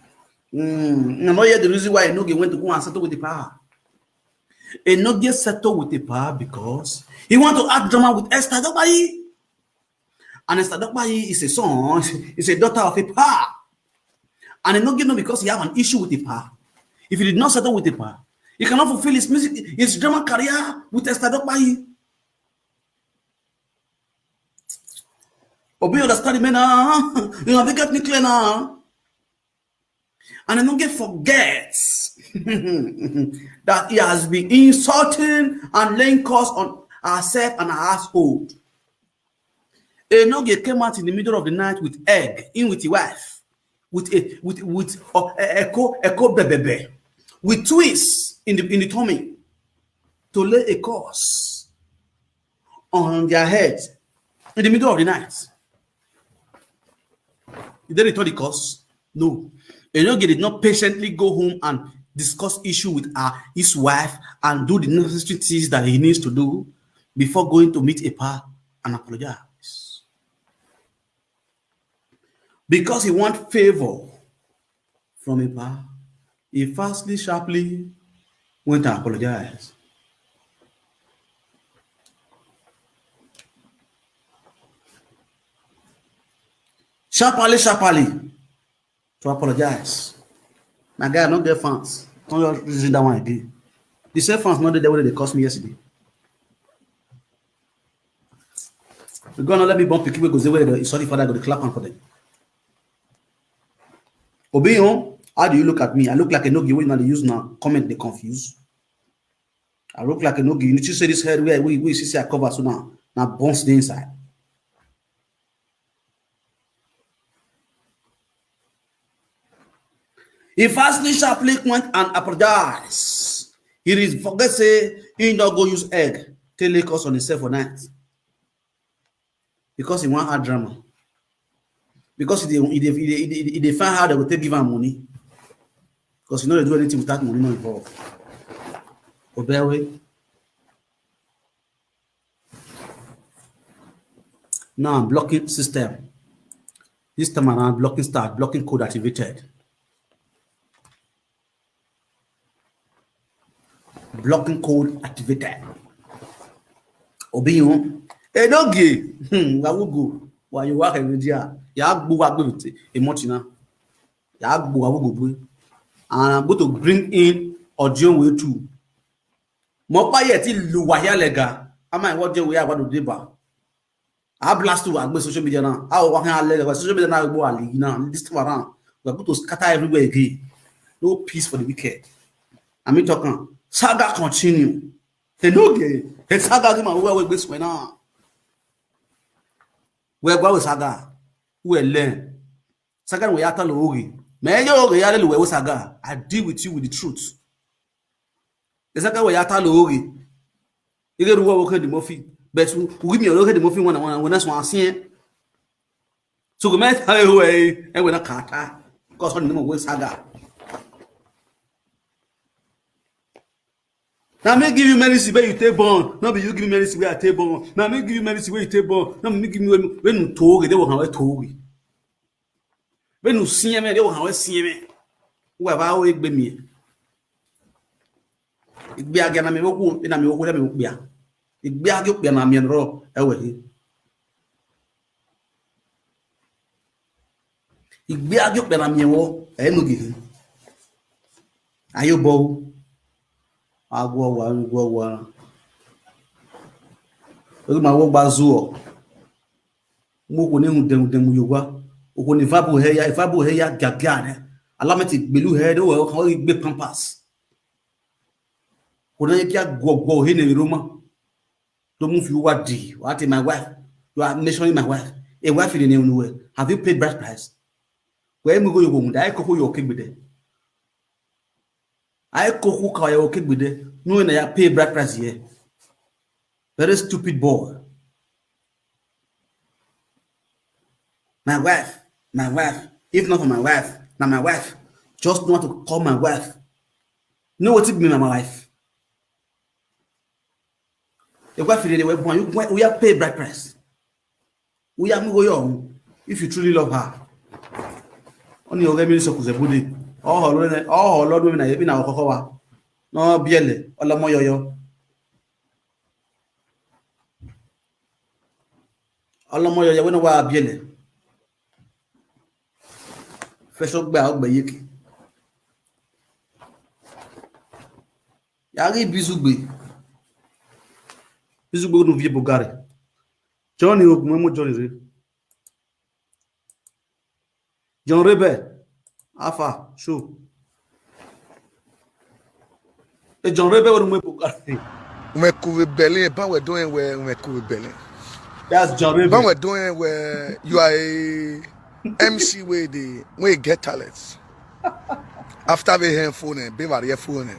Now, what here the reason why I no get went to go and settle with the pa? He no get settled with the pa because he want to act drama with Esther Adopayi. And Esther Adopayi is a son, is a daughter of a pa. And he no get no because he have an issue with the pa. If he did not settle with the pa, he cannot fulfill his music, his drama career with Esther Adopayi. Obi understand me now. You have to get me clear now. And Enogie forgets that he has been insulting and laying curse on herself and her household. Enogie came out in the middle of the night with egg, in with his wife, with a with with uh, a echo echo bebebe, with twists in the in the tummy, to lay a curse on their head in the middle of the night. Did they return the curse? No. Enogie did not patiently go home and discuss issue with her, his wife, and do the necessary things that he needs to do before going to meet Epa and apologize. Because he want favor from Epa, he fastly, sharply went and apologized. Sharply, sharply to apologize. My guy, I no get fans. Don't just reason that one again. The same fans not there when they cost me yesterday. You gonna let me bump pikin wey go say where the sorry father go dey clap am for them. Obiyon, how do you look at me? I look like Enogie wey una dey use now comment dey confuse. I look like Enogie. You need to say this head where we we see say I cover so now now bones dey inside. He fastly sharply went and apologized. He did forget say he no go use egg take lay curse on himself for night because he wan add drama. Because he dey he dey he dey he dey- he dey find how they go take give am money. Because he no dey do anything without money no involve. Obewe. Now blocking system. This time around, blocking start, blocking code activated. Blocking code activated. Obiyon. Enogie. Hmm, Wawugo. Wa you work in media. Ya gbo wa gbo te. Emotina. Ya gbo Wawugo gbo. And I'm going to bring in audio way too. Mo pa ye ti lu wa ya lega. Ama iwo je we ya wa do deba. I blast to agbe social media now. I will work on social media now. Go ali now. This time around, we are going to scatter everywhere again. No peace for the wicked. I mean, talking saga continue. Enogie, a saga give my way with this now. We go with saga. We learn. Saga we yata lo oge. Me yo oge ya le we saga. I deal with you with the truth. Ezaka we yata lo oge. Ige ruwa wo ke di mofi. But we mi o ke di mofi wana wana wana so asin. So go me ta e ho e e we na kata. Because on mo we saga. Now me give you medicine where you take born. No be you give me medicine where I take born. Now me give you medicine where you take born. No me give me when when you toge they will have toge. When you see me they will have see me. Who have I egbe mi? Igbe agi na mi woku na mi woku na mi woku ya. Igbe agi okpe na mi ro ewe hi. Igbe agi okpe na mi wo enu gi hi. Ayo bo. Agwo wa agwo wa. Ogi ma wo gba zuo. Mo ko ni hu dem dem yo wa. O ko ni vabu he ya vabu he ya gaga ne. Alameti gbelu he do wo kan igbe pampas. Ko na ye ki agwo gwo he ne Roma. Don't move you what do you? What is my wife? You are mentioning my wife. A wife in the name of have you paid bride price? Where me go you go? I cook your cake with them. I cook your cake with them. No, I pay bride price here. Very stupid boy. My wife, my wife. If not for my wife, now my wife. Just know what to call my wife. Know what it mean, my wife. Ekwa firi de we bon you we ya pay bride price. We ya mu go yo if you truly love her. Oni o gemi so kuze budi. Oh lo ne oh lo do mi na yebi na okoko wa. No biele olomo yoyo. Olomo yoyo we no wa biele. Feso gba ogbe yeke. Yari bizugbe. Bizugbe no vie bogare. Johnny Ogunmemo Johnny re. John Rebe. Alpha, show. E John Rebe wonu mwe bukari. Umekuvi Berlin, ba we doing where umekuvi Berlin. That's John Rebe. Ba we doing where you are a M C where the where you get talents. After we hear phone, be very phone.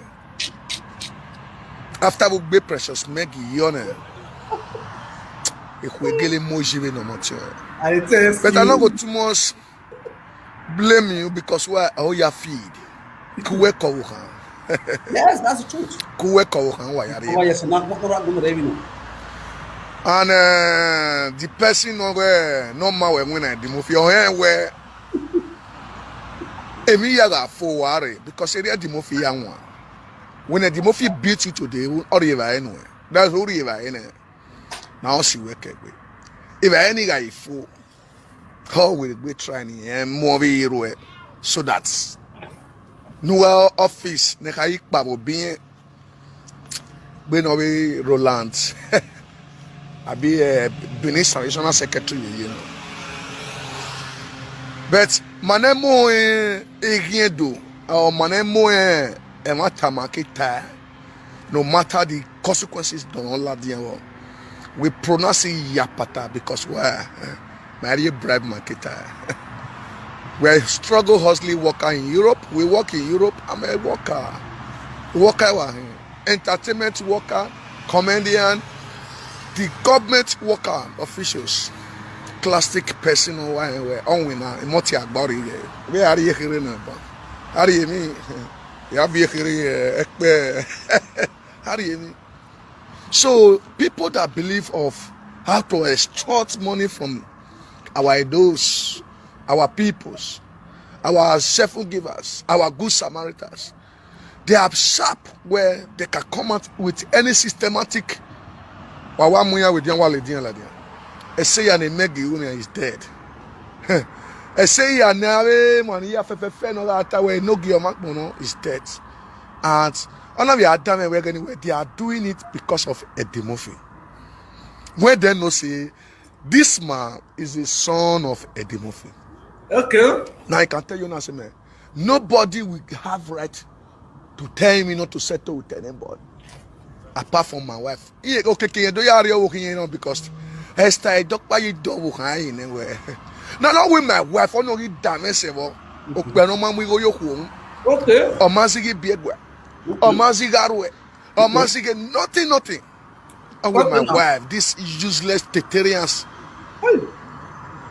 After we be Precious Maggie, you know. If we get him more, you know, much. I test But I you. not go too much blame you because why? Oh, your feed. Kuwe kohan. Yes, that's the truth. Kuwe kohan wa yari. Oh, yes, not not not going to revenue. And uh, the person no where no ma we win the movie. Oh, eh, where emi ya ga for worry because area the movie ya one. When the movie beat you today, or you ever anywhere. That's who you ever anywhere. Now see where can we. If any guy fool, how will we try and movie hero so that no office ne kai pa bo bien. We no we Roland. I be a Benin traditional secretary, you know. But manemo eh do or manemo eh e matama kita. No matter the consequences, don't allow the we pronounce it yapata because why? Eh, Maria bribe marketer. We are struggle hustling worker in Europe. We work in Europe. I'm a worker. Worker wa hin. Entertainment worker, comedian, the government worker, officials, classic person why we on we na moti agbori ye. We are here here na ba. Are you me? Ya be here eh, ekpe. Are you me? So people that believe of how to extort money from our idols, our peoples, our seven givers, our good Samaritans, they are sharp where they can come out with any systematic. Wawa muya with Yan Wale Dian Ladian. I say an Emegi Union is dead. I say ya nave money ya fe fe fe no that way no give your man no is dead. And all of your damn where anyway they are doing it because of Eddie Murphy. Where they no say this man is the son of Eddie Murphy. Okay. Now I can tell you now, say man, nobody will have right to tell me not to settle with anybody apart from my wife. Iye okay, okay, do you are working you know because Esther Edokpa you do work anywhere. Now not with my wife, I know you damn se wo. Okpe no mamu go yo ku. Okay. O ma si gi biegwa. O ma si garwe. O ma si get nothing, nothing. And with my Okay, now. Wife, this useless Tetarians. Hey.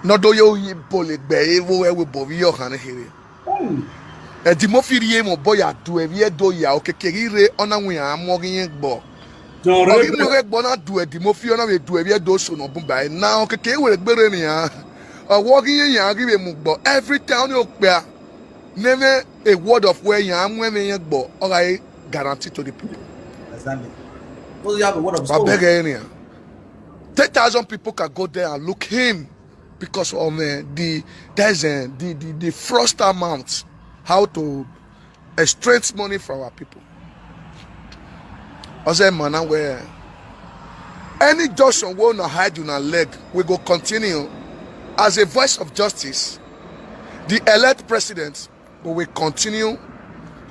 No do yo yi bole gbe evo e we bo vi yo kan here. Hey. Eddie Murphy ri e mo boy a do e vi e do ya o keke ri re ona wi a mo gi yen gbo. John O gi mo Rebe. Re gbo na do Eddie Murphy ona we do e vi e do so no bun ba e na o keke we re gbe re ni a. O wo gi yen ya gi we mu gbo. Every time o pe a. Never a word of where ya mu e yen gbo. O ga e guarantee to the people. Exactly. Those you have a word of But stone. beg area. Ten thousand people can go there and look him because of uh, the there's uh, the, the the fraudster amount how to extract money from our people. I say man where any junction we no hide una leg, we go continue as a voice of justice. The elect president, we will continue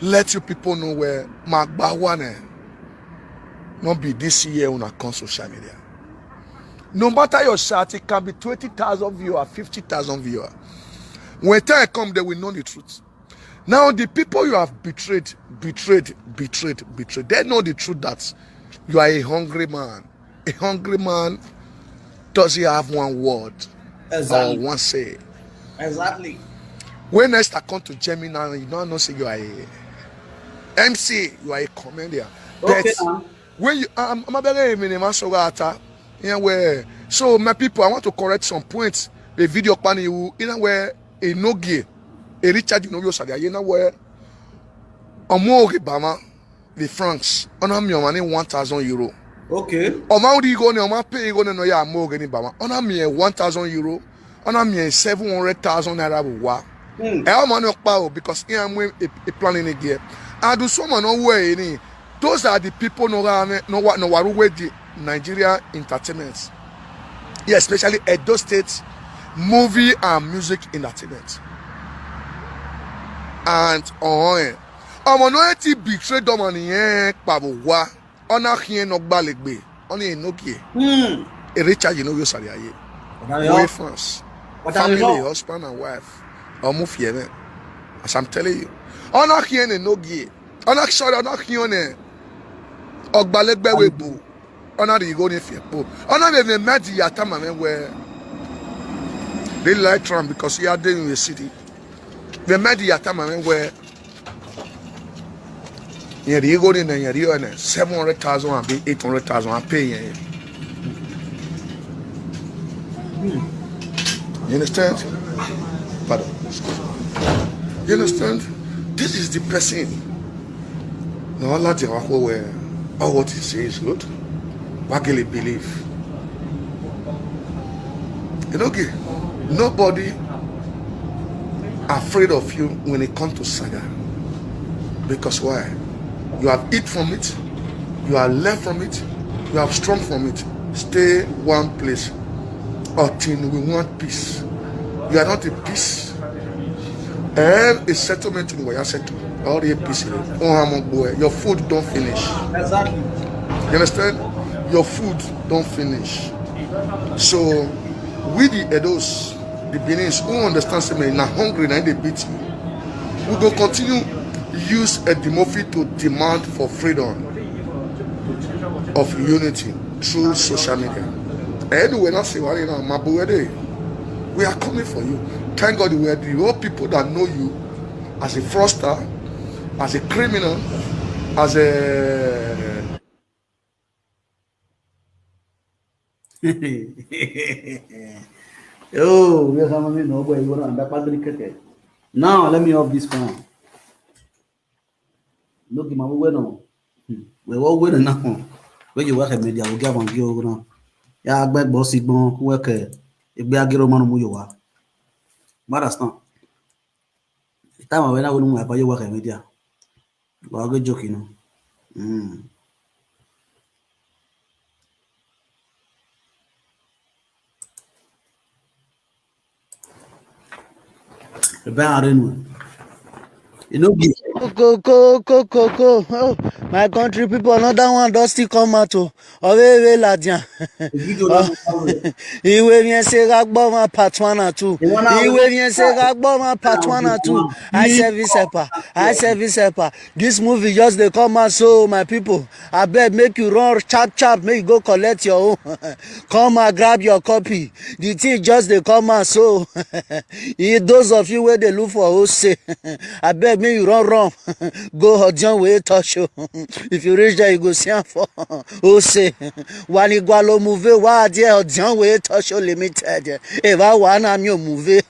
let you people know where Magbawane not be this year when I come social media. No matter your shirt, it can be twenty thousand viewer, fifty thousand viewer. When time come, they will know the truth. Now the people you have betrayed, betrayed, betrayed, betrayed, they know the truth that you are a hungry man. A hungry man doesn't have one word Exactly. Or one say. Exactly. When next I come to Germany now, you don't know say you are a M C, you are a comedian. Okay, But now. When you, I'm, I'm a very minimum so that, yeah, where, so my people, I want to correct some points. A video pan you in a way a no gear, a Richard you know you said, you know where, a more Bama, the francs, on a me money one thousand euro. Okay. Ọma uri go ne ọma pay go ne no ya mo gani bama. Ona mi e one thousand euro. Ona mi e seven hundred thousand naira wa. Hmm. E o ma no pa o because I am a, a planning again. And do someone no way any. Those are the people no ga me no wa no waru with the Nigeria entertainment. Yeah, especially Edo State movie and music entertainment. and on. Ọmọ no eti betray dọmọ nìyẹn pàbò wá. Ọ̀nà kìí nọ gbalẹ̀gbẹ̀. Ọ̀nà ìnókè. Hmm. Èrè charge no yóò sàrẹ̀ ayé. Wé fans. Family, husband and wife. Ọmú fìyẹ́ mẹ́. As I'm telling you. Ọ̀nà kìí nọ nógì. Ọ̀nà, sorry, ọ̀nà kìí nọ. Ọgbalẹ̀gbẹ̀ wé bù. Ọ̀nà rí ìgò ní fìyẹ́ pò. Ọ̀nà lè mẹ́ mẹ́dì yàtá màmẹ́ wẹ́. They like Trump because he are there in the city. They mẹ́dì yàtá màmẹ́ wẹ́. Yẹn rí ego ni na yẹn rí ọ na seven hundred thousand àbí eight hundred thousand a pay yẹn. You understand? Pardon. You understand? This is the person. Now all that you are where all what he says is good. Wagele believe. You know, okay, nobody afraid of you when it comes to saga. Because why? You have eat from it, you have learned from it, you have strong from it. Stay one place until we want peace. You are not in peace. And a settlement in Waya settle. All the peace. Your food don't finish. Exactly. You understand? Your food don't finish. So we the Edos, the Benin's who understand say na hungry na dey beat you. We go continue use Edimofi to demand for freedom of unity through social media. Anyway, not say what you know, my boy, we are coming for you. Thank God we are the whole people that know you as a fraudster, as a criminal, as a Oh, we are coming in over you and that padre keke. Now let me off this phone. Look at my way now. We all win now. When you work at media, we get one view now. Ya gbẹgbọ sí gbọn kú ẹkẹ ẹgbẹ agẹrọ mọnu mú yòówá. Mother stand. Ìtàwọn àwọn ẹ̀rọ àwọn onímọ̀ àbáyé wà kẹ̀mí díà. Wà á gé jókè nù. Ebe a renu. You know, be Kokokokokoko. Oh, my country people, another one don still come out o. Owewe ladian. Iwe mien se ga gbọ ma part one and two. Iwe mien se ga gbọ ma part one and two. I service helper. I service helper. This movie just dey come out so, my people. Abeg, make you run chap chap, make you go collect your own. Come and grab your copy. The thing just dey come out so. Those of you wey dey look for Ose, abeg, make you run run. Go Odion wey touch you. If you reach there, you go see am for Ose. Wanigwalo move wa there Odion wey touch you limited. Eva wana mi o move.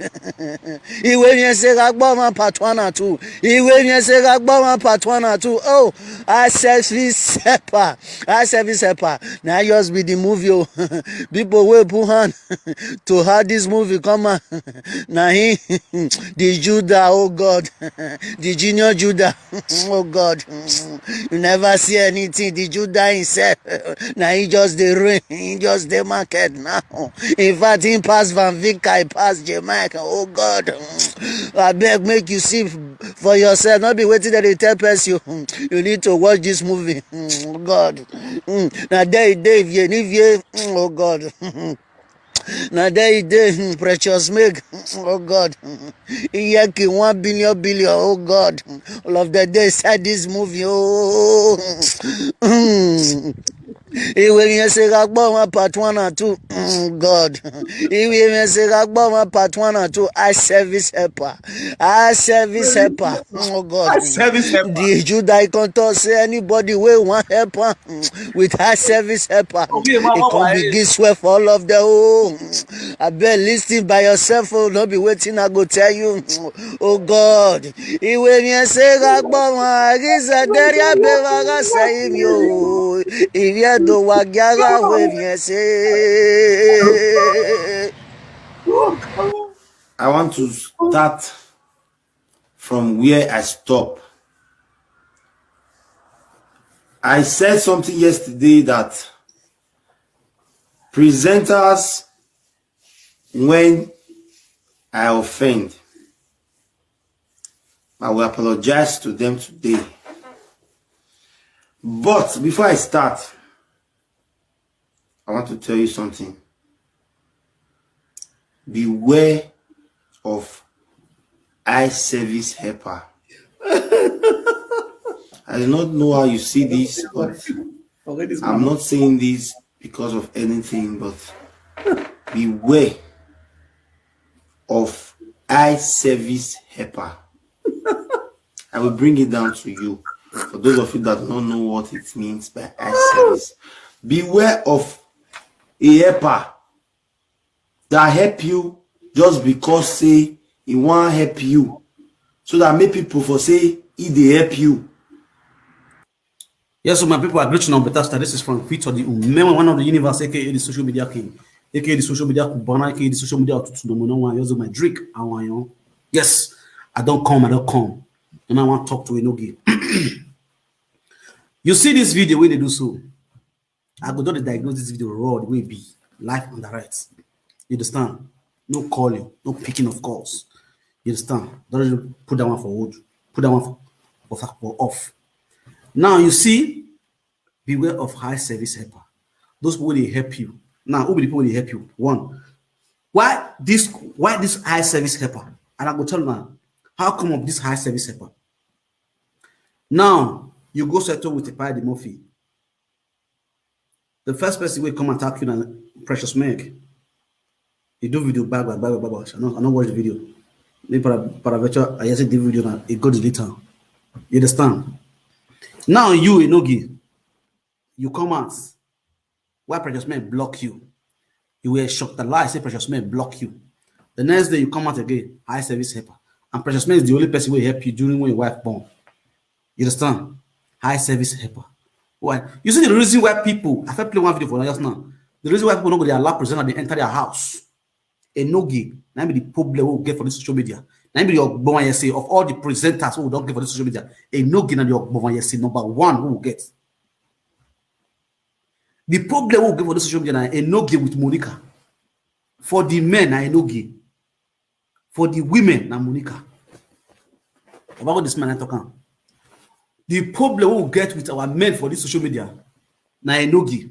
Iwe mien se ga gbọ ma part one and two. Iwe mien se ga gbọ ma part one and two. Oh, I service helper. I service helper. Na just be the movie o. People wey put hand to how this movie come out. Na him, the Judah, oh God, the junior Judah, oh God, you never see anything. The Judah himself, na he just dey reign, he just dey market now. In fact, he pass Van Vika, he pass Jamaica, oh God. Abeg, make you see for yourself, no be wetin dem dey tell person. You need to watch this movie, oh God. Na there e dey, if you, if you, oh God. Na there e dey, hmm, Precious Meg. Oh God. Iyeki one billion billion. Oh God. All of the day inside this movie. Oh. Iwe mien se ga gbọ ma part one and two. Mm, God. Iwe mien se ga gbọ ma part one and two. I service helper. I service helper. Oh God. I service helper. The Judah come talk say anybody wey wan help am with her service helper. It come begin swear for all of them. Oh, abeg, listen by yourself. Oh, no be wetin I go tell you. Oh God, iwe mi ese ga gbọmọ agisa deri abeva ga sayi mi o. Iwe do wa giaga we mi ese. I want to start from where I stop. I said something yesterday that presenters, when I offend, I will apologize to them today. But before I start, I want to tell you something. Beware of eye service helper. I do not know how you see this, but I'm not saying this because of anything, but beware of eye service helper. I will bring it down to you. For those of you that don't know what it means by eye service, beware of a helper that help you just because say he want help you, so that make people for say he dey help you. Yes, so my people, I greet you on better star. This is Frank Peter, the Umewa, one of the universe, A K A the social media king, A K A the social media Cubana, A K A the social media Otutu no Mono one. Yes, my drink, I want you. Yes, I don't come, I don't come. And I want to talk to Enogi. You see this video when they do so. I go don dey diagnose this video raw the way e be, live and direct. You understand? No calling, no picking of calls. You understand? Don't put that one for wood, put that one for, for, for off. Now you see, beware of high service helper. Those people dey help you. Now, who be the people dey help you? One, why this why this high service helper? And I go tell you now, how come of this high service helper? Now, you go settle with Epai the Murphy. The first person will come attack you na Precious Meg. He do video bag bag bag bag bag. I no I no watch the video. Me para paraventure I just see the video now. He go delete am. You understand? Now you Enogi, you come out. Why Precious Men block you? You were shocked that lie say Precious Men block you. The next day you come out again, high service helper. And Precious Men is the only person will help you during when your wife born. You understand? High service helper. Why? You see the reason why people, I fit play one video for just now. The reason why people no go dey allow presenter dey enter their house. Enogi, na be the problem we get for this social media. Na be the ogbon I say of all the presenters we don't get for this social media. Enogi na the ogbon I say number one who we get. The problem we get for this social media na Enogi with Monica. For the men na Enogi. For the women na Monica. About this man I talk am. The problem we get with our men for this social media na Enogi.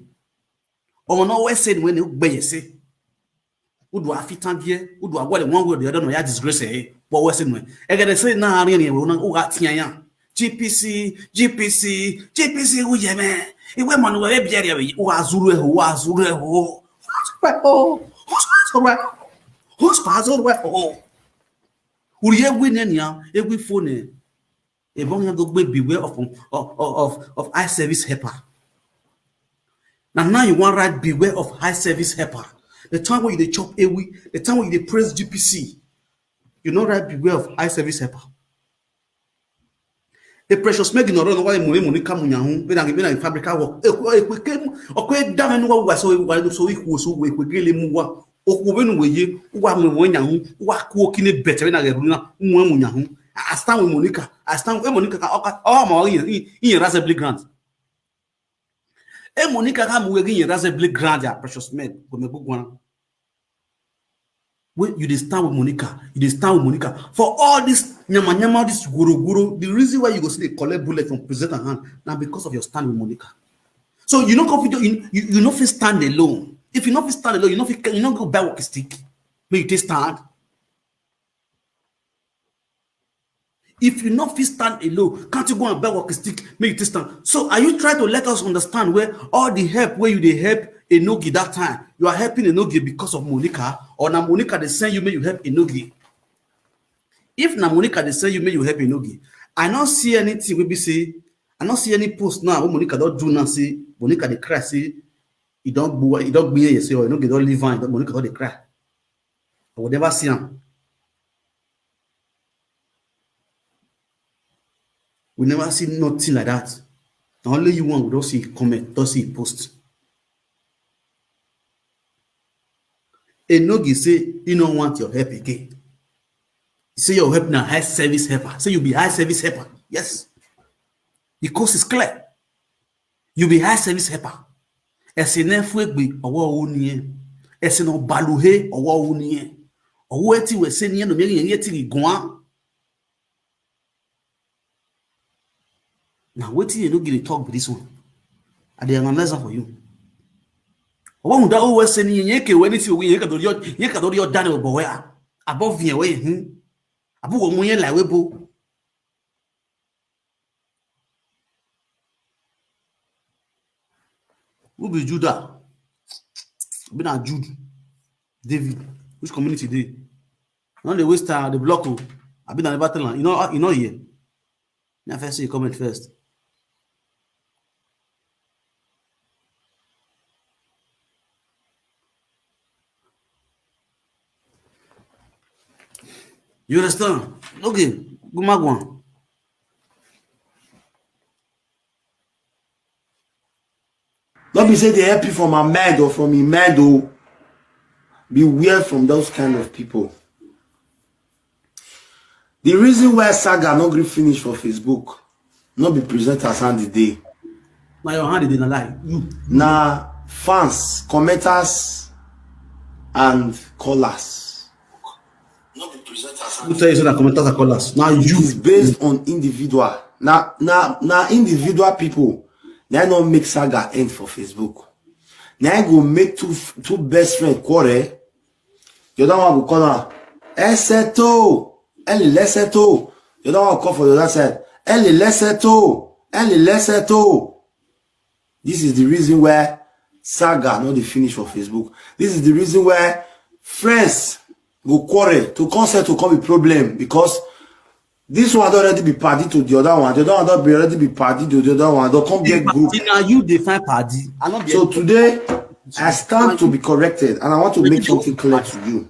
Ọmọ náà wẹ́ sẹ́ni wẹ́n ni ó gbẹ̀yẹ̀ sí. Ó dùn àfi tán díẹ̀, ó dùn àwọ̀lẹ̀ wọ́n wẹ̀ ọ̀dọ̀ náà yá disgrace ẹ̀ bọ́ wẹ́ sẹ́ni wẹ́n. Ẹgẹ̀dẹ̀ sẹ́ni náà rí ẹ̀rìn ẹ̀wọ̀n náà ó wà tiẹ̀ yàn. G P C, G P C, G P C, who yẹ mẹ́? Ìwé mọ̀ ni wọ́n ẹ̀ bí ẹ̀rì ẹ̀wẹ̀ yìí, ó wà zúrú ẹ̀ hó, ó wà zúrú ẹ̀ hó. Ó sọ̀rọ̀ ẹ̀ hó, ó sọ̀rọ̀ ẹ̀ hó, ó sọ̀rọ̀ ẹ̀ hó. Ùrì ẹ̀ wí nẹ́ni à, ẹ̀ wí fóònù ẹ̀. Ebonga go gbe beware of, of, of, of high service helper. Now, now you want write beware of high service helper. The time when you dey chop ewi, the time when you dey praise G P C, you no write beware of high service helper. A Precious Megan or no why money money come on your home, when I when I fabrica work. Ekwe ekwe kem okwe dam no wa so wa so iku so we ekwe gele mu wa. Okwe we no we ye wa mo we nyahu wa ku okine better na ge runa mu mu nyahu. I stand with Monica. I stand with Monica ka oka o ma yin yin raspberry grant. E Monica ka mu we yin raspberry grant ya Precious Meg go me gbugwan. When you dey stand with Monica, you dey stand with Monica for all this nyama nyama, this guru guru. The reason why you go see dey collect bullet from presenter hand na because of your stand with Monica. So you no come fit you, you, you no fit stand alone. If you no fit stand alone, you no fit you no go buy walking stick. Make you take stand. If you no fit stand alone, can't you go and buy walking stick? Make you take stand. So are you trying to let us understand where all the help where you dey help Enogi that time? You are helping Enogi because of Monica, or na Monica dey send you make you help Enogi? If na Monica dey send you make you help Enogi, I no see anything wey be say I no see any post now wey Monica don do now say Monica dey cry say e don gbu e don gbiye say or Enogi don leave am, Monica don dey cry. I will never see am. We never see nothing like that. Na only you one we don see comment, don see post. Enogi say he no want your help again. He say your help na high service helper. Say you be high service helper. Yes. The course is clear. You be high service helper. Ẹ̀sìn náà fún ègbè ọwọ́ owó nìyẹn. Ẹ̀sìn náà balùwẹ̀ ọwọ́ owó nìyẹn. Ọwọ́ ẹ ti wẹ̀ sí nìyẹn lómi ẹ̀yìn ẹ̀ ti rì gan-an. Now, wetin you no get to talk with this one? I dey analyze am for you. Ọwọ́ hùn dá owó ẹsẹ̀ ni yẹn kè wẹ́ ní ti òwe yẹn kàdó yọ yẹn kàdó yọ dá ní ọ̀bọ̀ wẹ́ à. Abọ́ fi hàn wẹ́ yẹn hùn. Àbúrò mu yẹn làwé bo. Who be Judah? Abi na Jude? David? Which community dey? No dey waste time, dey block o. Abi na never tell am? You know, you know here. Na first see comment first. You understand? Okay, go mark one. No be say they help you from my mind or from your mind, oh. Beware from those kind of people. The reason why saga no gree finish for Facebook, no be presenters hand the day. Na your hand dey na lie. You. Na fans, commenters, and callers. Who tell you say na commenters and callers? Na you. It's based on individual. Na na na individual people. Na no make saga end for Facebook. Na go make two two best friend quarrel. The other one go call am, "Eseto, Eli Leseto." The other one call for the other side, "Eli Leseto, Eli Leseto." This is the reason why saga no dey finish for Facebook. This is the reason why friends go quarrel to come settle come be problem, because this one don already be padi to the other one. The other one don be already be padi to the other one. Don come get group. Na you dey find padi. I no be. So today, I stand to be corrected, and I want to make something clear to you.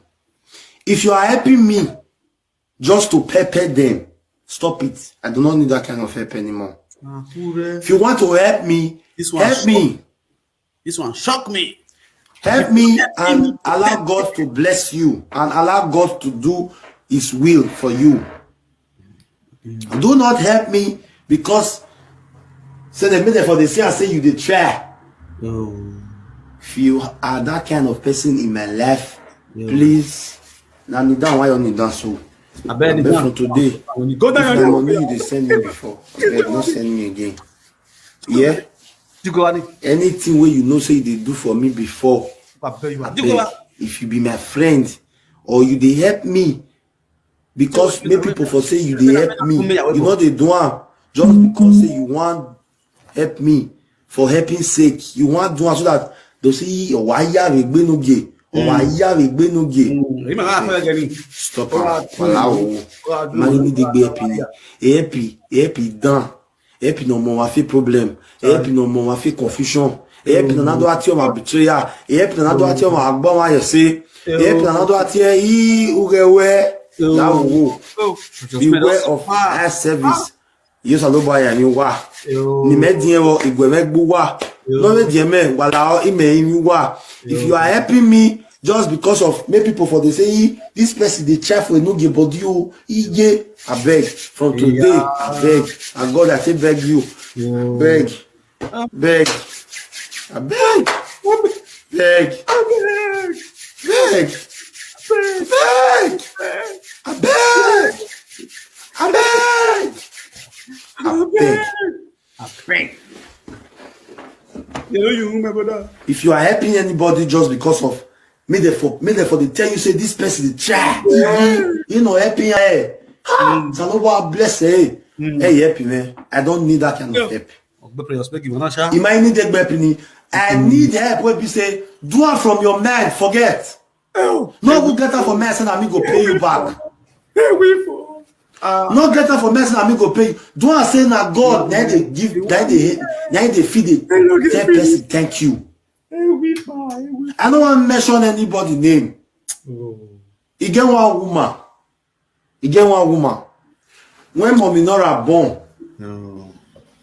If you are helping me just to pepper them, stop it. I do not need that kind of help anymore. If you want to help me, This one help shock- me. This one shock me. Help me and allow God to bless you and allow God to do His will for you. Do not help me because say they made it for the say I say you dey try. Oh. If you are that kind of person in my life, please, now kneel down. Why you kneel down so? I bet But from today, When you go if na down, money you dey send me before, abeg, no send me again. Yeah, you go on it. Anything wey you know say you dey do for me before, I bet you. You go. abeg, if you be my friend or you dey help me, because make people for say you dey help me, you no dey do am just because say you wan help me for helping sake. You wan do am so that they say, "Ọwọ́ ayá rẹ̀ gbénúgè, ọwọ́ ayá rẹ̀ gbénúgè." Èyí màá fẹ́ gẹ̀ ni. Stop am. Wàhálà o. Máa ní dégbé ẹ̀pì ni. Ẹ̀pì, ẹ̀pì dán. Ẹ̀pì na ọmọ wa fi problem. Ẹ̀pì na ọmọ wa fi confusion. Ẹ̀pì na nado ati ọmọ betrayal. Ẹ̀pì na nado ati ọmọ agbọ́n wa yẹ̀ sí. Ẹ̀pì na nado ati ẹ̀ yí ugewe. Láwo. Beware of eye service. Yesu alo bɔ aya ni wa. Ni mɛ diɛ wɔ igwe mɛ gbu wa. No mɛ diɛ mɛ wala ɔ ime yi wa. If you are helping me just because of many people for dey say, "Ee, this person dey try for no get body o, iye." Abeg, from today, abeg, and God, I say beg you, beg, beg, abeg, beg, beg, beg, abeg, abeg, abeg. Abeg. You know you, my brother. If you are helping anybody just because of me, therefore, me, therefore, they tell you say this person dey try. You know, helping her. Ha! Salowa bless her. Hey, help him, man. I don't need that kind of help. Ogbe prayer, speak him, Anasha. Imagine need help ni. I need help wey be say, do am from your mind, forget. No go get am for me, I say na me go pay you back. Hey, we for. No get am for me, I say na me go pay you. Do am say na God, na him dey give, na him dey, na him dey feed the tell person thank you. I no wan mention anybody name. E get one woman. E get one woman. When Mommy Nora born,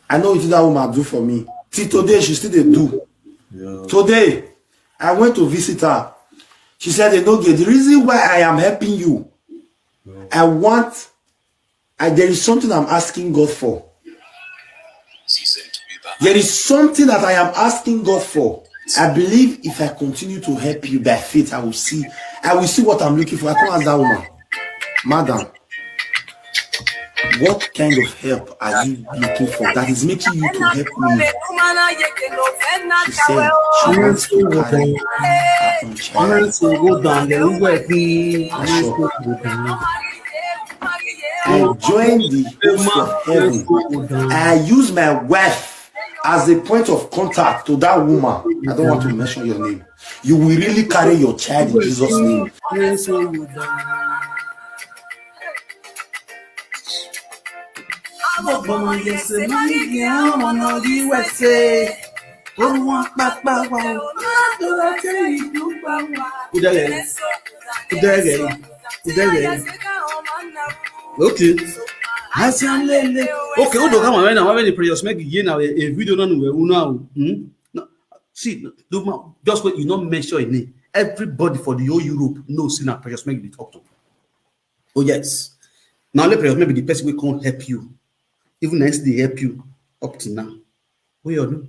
I know wetin that woman do for me. Till today, she still dey do. Today, I went to visit her. She said, "Enoge, the reason why I am helping you, I want, I, there is something I'm asking God for. There is something that I am asking God for. I believe if I continue to help you by faith, I will see, I will see what I'm looking for." I come ask that woman, "Madam, "What kind of help are you looking for that is making you to help me?" She said she wants to carry her own child. Ọmọ sì ń wò dàn lẹ́rú ẹ̀ fi. Aṣọ. I joined the host of heaven. I use my wife as a point of contact to that woman. I don't want to mention your name. You will really carry your child in Jesus' name. Okay. Okay, hold on, come on, when I, when the Precious Meg here now, a, a video now, we now. Hmm? No, see, no, no, just wait, you not mention your name. Everybody for the whole Europe knows say na Precious Meg dey talk to. Oh yes. Now let Precious Meg be the person wey come help you. Even nice dey help you up to now. We all know.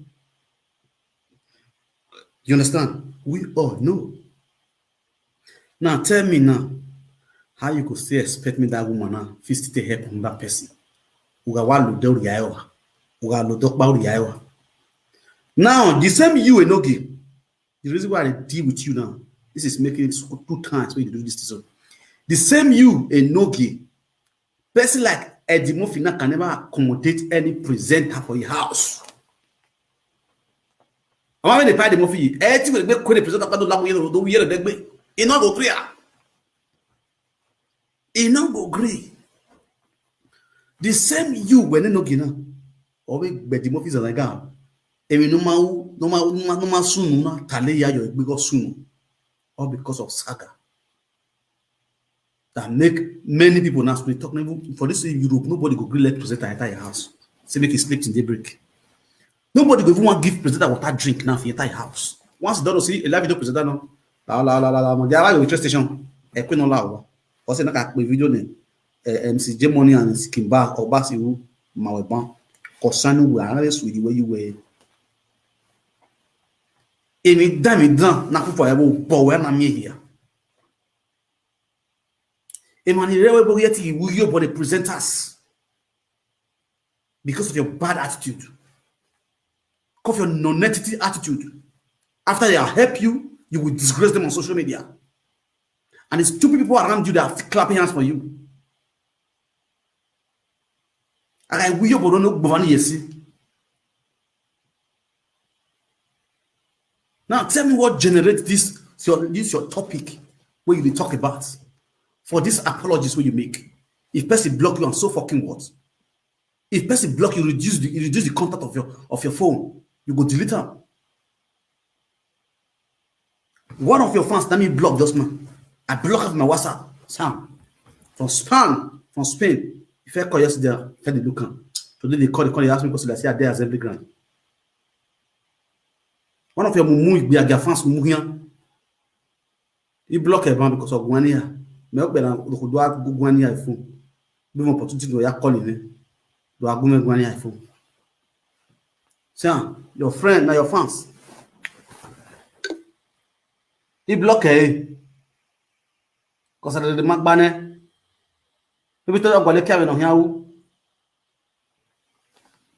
You understand? We all know. Now tell me now, how you go still expect me that woman now fit still take help another person? Uga wa lo de uriaewa. Uga lo dokpa uriaewa. Now, the same you, Enogi, the reason why I deal with you now, this is making it two times when you do this thing. So, the same you, Enogi, person like Eddie Murphy now can never accommodate any presenter for your house. Àwọn àwọn ènìyàn Eddie Murphy, Eddie will make the presenter don't like you, don't wear the, e no go gree. E no go gree. The same you when no gina, or we Eddie Murphy is like, èmi no ma, no ma, no ma, no ma sunu na tale ya yo gbego sunu, all because of saga that make many people now dey talk. Even for this in Europe, nobody go gree let presenter enter your house. Say make e sleep till daybreak. Nobody go even want give presenter water drink now for enter your house. Once you don't see a live video presenter now, la la la la la, they are your train station. E kwe no la wa. Or say na ka pe video name. Eh, M C J Money and Skin Bar or Basiru Maweban. Concerning we are not with the way you were. Èmi dá mi dán na kú for ebo bo we na mi here. E man, you ever go yet you for the presenters because of your bad attitude, because of your non-entity attitude. After they help you, you will disgrace them on social media. And it's stupid people around you that are clapping hands for you. Ara iwu yo bodo no gbovani yesi. Now tell me what generates this your, this your topic where you dey talk about for these apologies where you make. If person block you and so fucking what? If person block you, reduce the, you reduce the contact of your, of your phone. You go delete am. One of your fans tell me block just now. I block off my WhatsApp. Sam, from Spain, from Spain. If I call yesterday, I fed the look am. Today they call, they call, they ask me question. I say I dey assembly ground. One of your mumu, your fans mumu here. He block everyone because of Guania. Me hope that go do Guania phone. Give opportunity to ya calling me. Do agume Guania phone. Sam, your friend, now your fans. He block eh. Cause I dey magbane. Maybe tell you what here.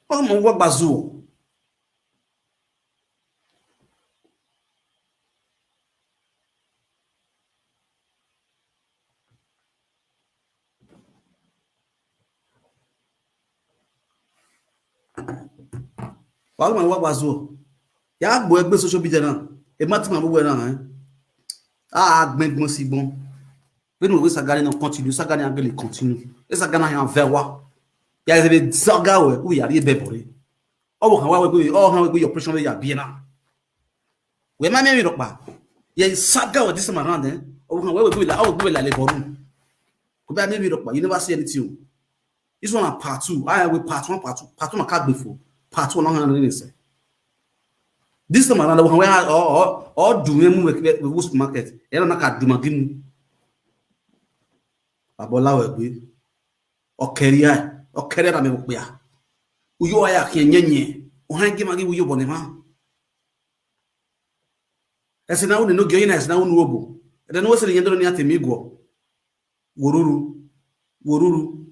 Oh, my work bazuo. Wàá mọ̀ wá wàá zò. Yà á gbọ́ ẹgbẹ́ social media náà. Ẹ má tún máa bọ́ wẹ̀ náà. Á gbẹ́gbọ́n sí gbọ́n. Bẹ́ẹ̀ni òwe Sagani náà continue, Sagani Angele continue. Ẹ Sagani náà yàn fẹ́ wá. Yà á ṣe lè Saga wẹ̀, ó yà á rí ẹbẹ̀ bọ̀ rí. Ọ wọ̀ kàn wá wẹ̀ pé, ọ hàn wẹ̀ pé your operation wẹ̀ yà bí ẹ náà. Wẹ̀ má mẹ́rin rọ̀pà. Yẹ Saga wẹ̀ this time around, eh? Ọ wọ̀ kàn wẹ̀ wẹ̀ pé, ọ wẹ̀ pé wẹ̀ lálẹ́ bọ̀ rú. Kò bá mẹ́rin rọ̀pà, you never see anything. This one na part two. I will part one, part two, part two. Maka gbefo. Part two, long hand in say. This time around, when I or or or do we move with with supermarket? You know, naka do magimu. Abola we gbe. Okeri ai, okeri na me gbe ya. Uyo aya ke nyenye. O han gi magi uyo bonema. Ese na unu no gyo ina ese na unu obo. Ede no wese ni yendoro ni atemi gwo. Woruru. Woruru.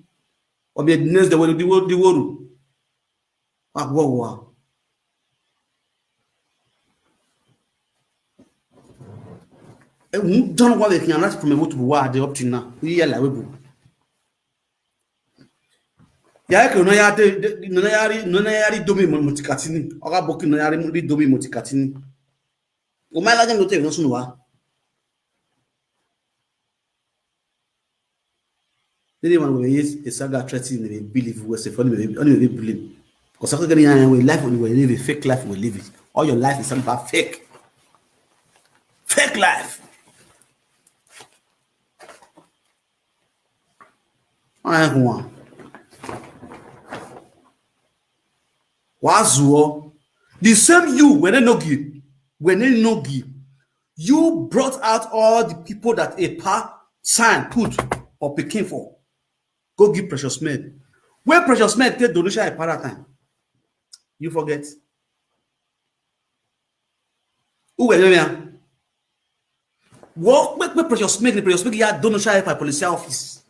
Or be the next day, when the world, the world. Agwa wa. Eh, we don't want to can right from a vote wa the up to now. We are like we go. Ya ke no ya te, no ya ri, no ya ri domi mo-, motikatini. Oga boki no ya ri, ri domi motikatini. O mai la no te no sunu wa. Anyone wey use a saga threatening, they believe we say funny, they only they believe. Because after getting your life, when you live a fake life, we live it. All your life is something about fake. Fake life. All right, one. Wazuo. The same you, when they no give, when they no give, you brought out all the people that a pa sign put or picking for. Go give Precious Men. Where Precious Men take donation a para time? You forget. Who were there? What make, make Precious Men, the Precious Men ya donation a police office.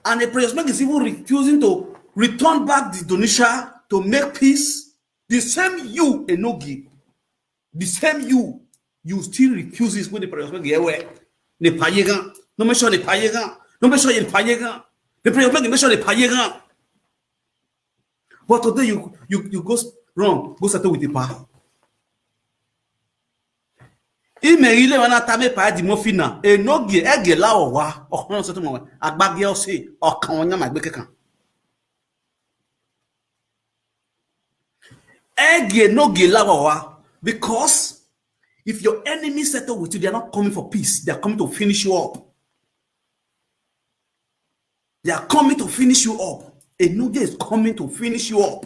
And the Precious Men is even refusing to return back the donation to make peace. The same you, Enogi, the same you, you still refuses when the Precious Men get away. Ne payegan, no make sure ne payegan, no make sure ne payegan. The Precious Men make sure ne payegan. But today you, you, you go s-, wrong, go settle with the pa. Ime ile wana tame pa di mo fina. Enogi ege la owa. Okon so to mo. Agbage ose. Okan won ma gbe kekan. Ege no ge la owa. Because if your enemy settle with you, they are not coming for peace. They are coming to finish you up. They are coming to finish you up. Enogi is coming to finish you up.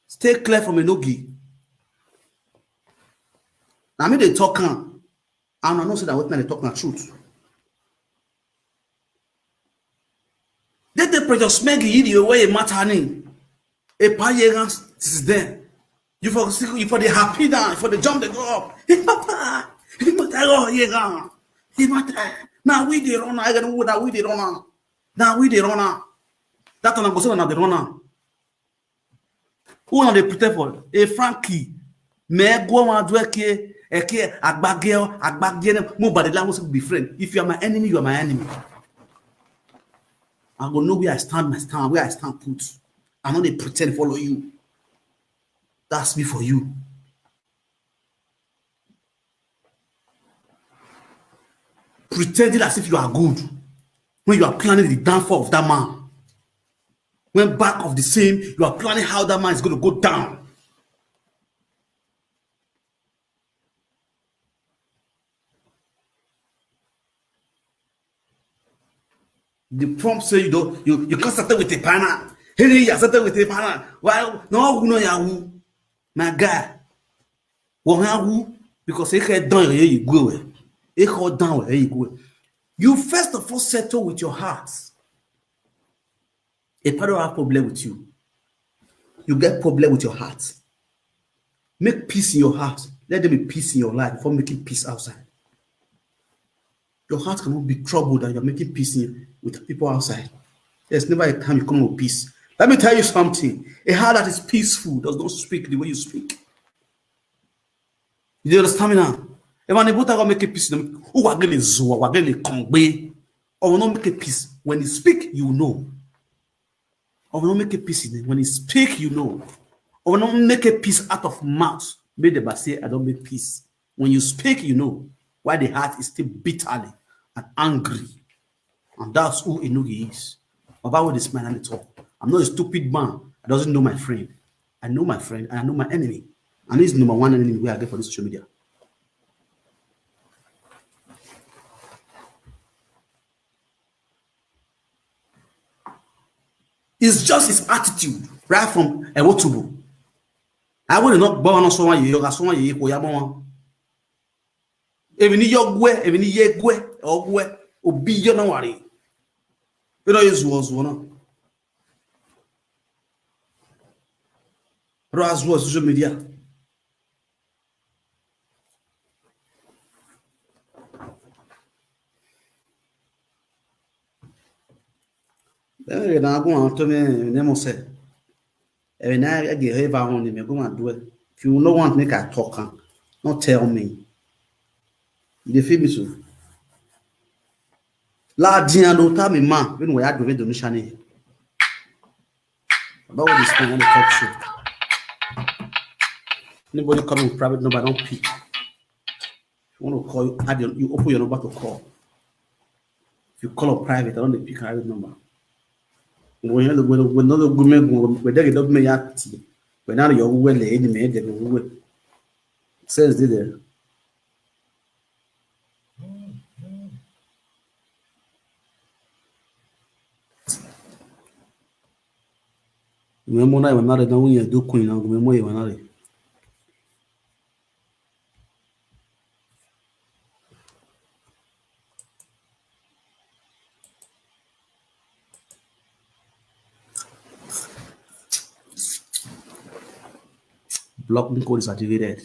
Stay clear from Enogi. Na me dey talk am. And I know say that wetin I dey talk na truth. They dey Precious Men yi the way e matter ni. E pa ye gan since then. You for see, you for the happy down, you for the jump, they go up. He matter, he matter, oh, ye gan. He matter. Now we dey run, I got now we dey run am. Now we dey run am. That one go say na dey run am. Who una dey pretend for? A Frankie. Me go ma do eke, eke, agbage o, agbage ne, mo body la mo be friend. If you are my enemy, you are my enemy. I go know where I stand, my stand, where I stand put. I no dey pretend follow you. That's me for you. Pretending as if you are good when you are planning the downfall of that man. When back of the scene, you are planning how that man is going to go down. The prompt say you don't, you, you can't settle with a partner. Hey, you settle with a partner. Why? No, no, Yahoo. My guy. Well, Yahoo, because he can't done you go away. He can't done where you go. You first of all settle with your heart. A partner have problem with you. You get problem with your heart. Make peace in your heart. Let there be peace in your life before making peace outside. Your heart cannot be troubled and you're making peace in, with people outside. There's never a time you come with peace. Let me tell you something. A heart that is peaceful does not speak the way you speak. You dey understand me now? If an Ibuta go make a peace, who are going to Zua, who are going to Kongbe, or will not make a peace. When you speak, you know. Or will not make a peace in it. When you speak, you know. Or will not make a peace out of mouth. Make the say, I don't make peace. When you speak, you know why the heart is still bitterly and angry. And that's who Enogi is. Baba with the smile and the talk. I'm not a stupid man. I doesn't know my friend. I know my friend and I know my enemy. And he's number one enemy we I get for this social media. It's just his attitude, right from Ewotubu. I want to not born on someone you got someone you go yamon. Even your gwe, even ye gwe, or gwe, or be your no worry. You know, is was one. Ras was social media. Then we now go and tell me, "Nemo say, eh, na I get ever on me, go and do it." If you no want make I talk, am, no tell me. You dey feel me so? La dia no tell me, man, when we are doing donation. About what is going on the talk show. Anybody coming with private number, don't pick. If you want to call, you add your, you open your number to call. If you call on private, I don't dey pick private number. When you know, when, when not the women, when they get up me at, when now you're well, any man, they go well. Sense did there. Gume mo na iwa nare na unye do queen na gume mo iwa nare. Blocking code is activated.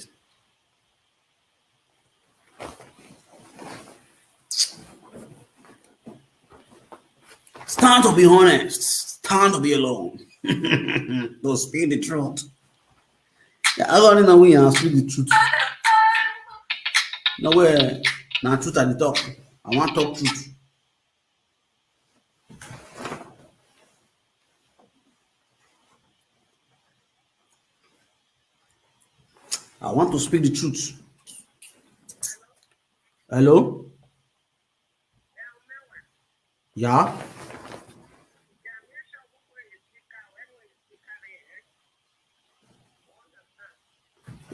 Stand to be honest. Stand to be alone. To speak the truth. Yeah, I don't know when you speak the truth. No way. Now truth at the talk. I want talk truth. I want to speak the truth. Hello? Yeah?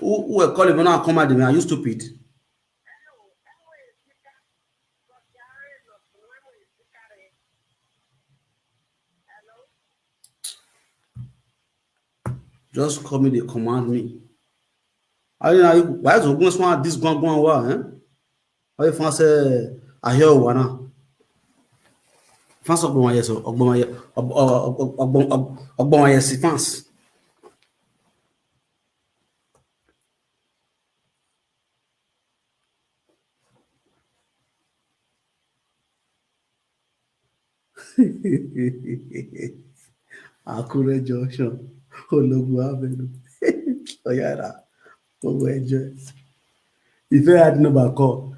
Who, who were calling when I come at me? Are you stupid? Just call me, they command me. I don't know why is Ogun Swan this going going well, eh? How you fancy I hear one now? Fans of Ogbon yes, Ogbon yes, Ogbon yes, fans. Akure Junction, Ologbo Avenue. Oyara, go enjoy. If you had number call,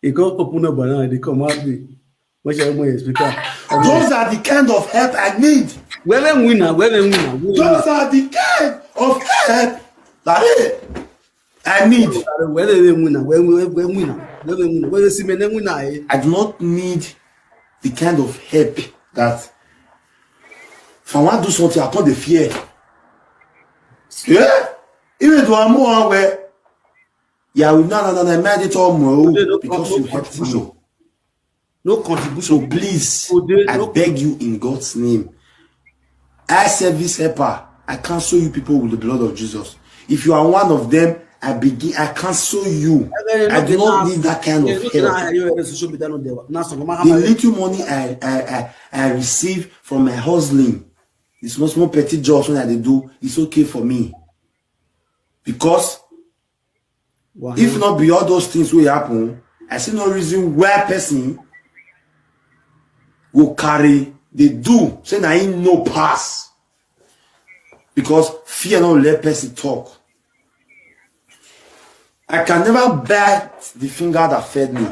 you can open up banana, they come out me. What shall I speaker? Those are the kind of help I need. Where we winner, where we winner. Those are the kind of help that I need. Where they win, where we win, where we win, where we see me, then win. I do not need the kind of help that if I want to do something, I come the fear. Yeah? Even though I'm more aware, yeah, we no no no no mind it all more because you helped me. No contribution. So please, I beg you in God's name. I service helper. I cancel you people with the blood of Jesus. If you are one of them, I begin. I cancel you. I do not need that kind of help. The little money I I I, I receive from my hustling, the small small petty jobs when I dey do, it's okay for me. Because if not be all those things will happen, I see no reason why person will carry they do say na him no pass because fear no let person talk. I can never bite the finger that fed me,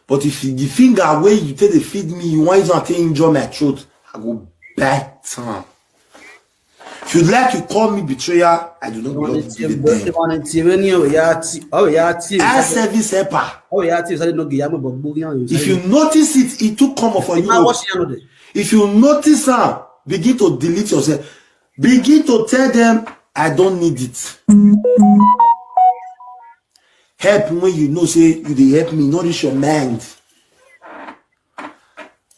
but if the finger where you take the feed me, you want to take injure my throat, I go bite am. If you like to call me betrayer, I do not love you. Air service helper. If you notice it, it too come for you. If you notice am, begin to delete yourself. Begin to tell them, I don't need it. Help when you know say you dey help me, nourish your mind.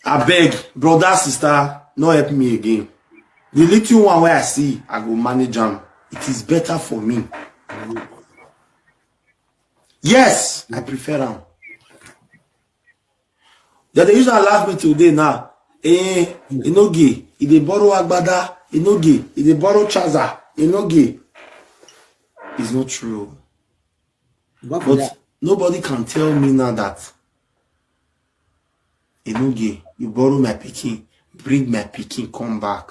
Abeg, brother, sister, no help me again. The little one where I see, I go manage am. It is better for me. Yes, I prefer am. That they use and laugh me today now. Eh, Inoge, if they borrow Agbada, Inoge, if they borrow Chaza, Inoge. It's not true. But nobody can tell me now that Enoge, you borrow my pikin. Bring my pikin come back.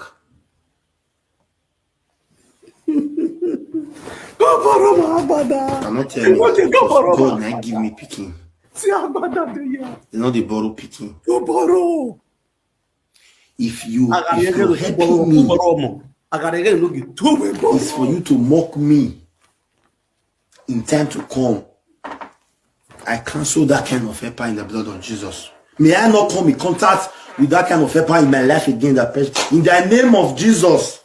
Go borrow my agbada. I'm not telling you. Okay, go Because borrow God my na give me pikin. See agbada dey here. They no dey borrow pikin. Go borrow. If you Agari if ege you no help borrow. Go me, borrow omo. Agari ege no give two way borrow. it's for you to mock me in time to come. I cancel that kind of helper in the blood of Jesus. May I not come in contact with that kind of helper in my life again. That person, in the name of Jesus.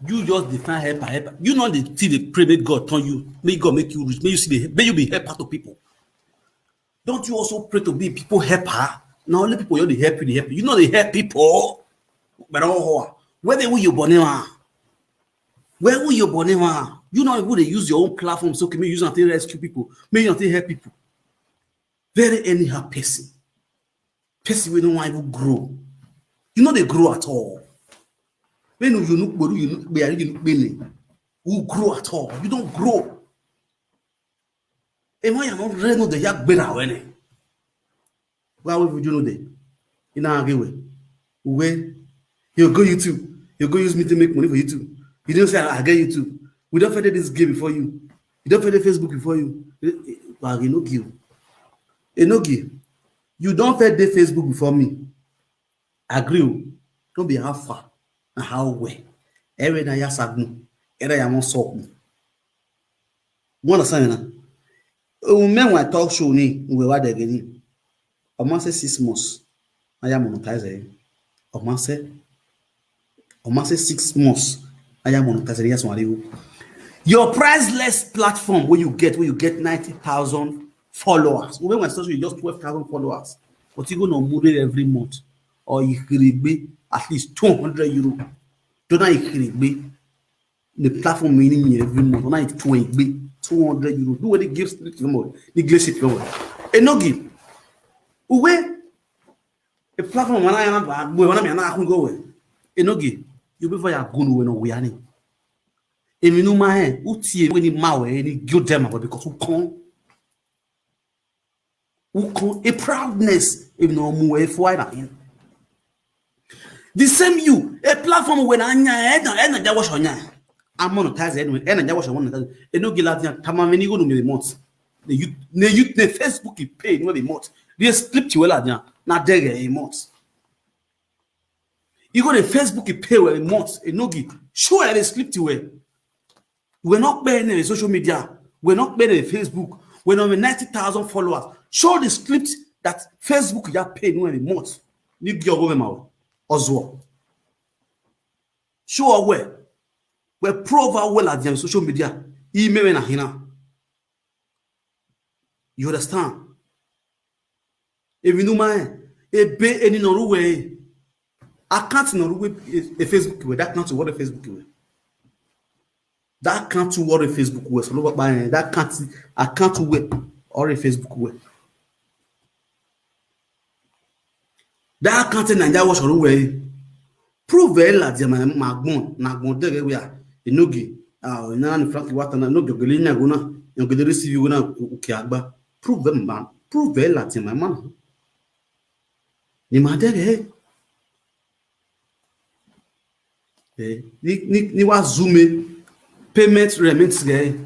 You just define helper, helper. You know the thing they pray make God turn you, make God make you rich, make you see the, make you be helper to people. Don't you also pray to be people helper? Now only people you dey help you, they help you. You know they help people. But oh, where they will you born one? Where will you born one? You know who they use your own platform so can you use and rescue people, make you and help people. Very anyhow person. Person wey no wan even grow. You no dey grow at all. When you no gboro, you no gbere, you no gbele. You grow at all. You don't grow. And when you no ready, no dey ya gbera wene. Why would you know that? You know how we. You go YouTube. You go use me to make money for YouTube. You don't say I get YouTube. We don't fed this game before you. You don't fed Facebook before you. Well, you no give. You no give. You don't fed the Facebook before me. Agree. Don't be how far and how well. Every day you sagmu. Every day you want something. You understand now? Oh, men when talk show ni we wa degeni. Oman say six months. I am monetize. Oman say, Oman say six months. I am monetize. Yes, one. Your priceless platform where you get where you get ninety thousand followers. When we start with just twelve thousand followers, but you gonna move it every month or you be at least two hundred euro. Don't you be the platform meaning every month. When I two be two hundred euro. Do what it gives to the more. The glace it more. And no give. Uwe a platform when I am back, when I am not go away. And no give. You be for your good when we are. If you know my hand, who tie when you my way, any good them because who come? Who come a proudness if no more if why not? The same you, a platform when I nya and I watch on ya. I monetize anyway, and I watch on one. And no give that time many go to me months. The you the you the Facebook you pay no be month. They split you well at now. Not there a month. You go to Facebook you pay well a month. And no give show that they split you well. We're not paying any social media. We're not paying any Facebook. We're not ninety thousand followers. Show the script that Facebook you pay no every month. You give your woman out as well. Show her where. We prove how well at the social media. Email and hina. You understand? If you know my a pay any no way. I can't no way a Facebook way. That can't what a Facebook way. That can't what a Facebook way. So look by that can't I can't way or a Facebook way. That can't Nigeria was or way. Prove very large my magbon, nagbon de we are. Enogi. Ah, na ni Frank Wata na no gele na gona. Yo gele receive you na ukiagba. Prove them man. Prove very large my man. Ni ma de eh. Eh, ni ni ni wa zoom payment remit ge.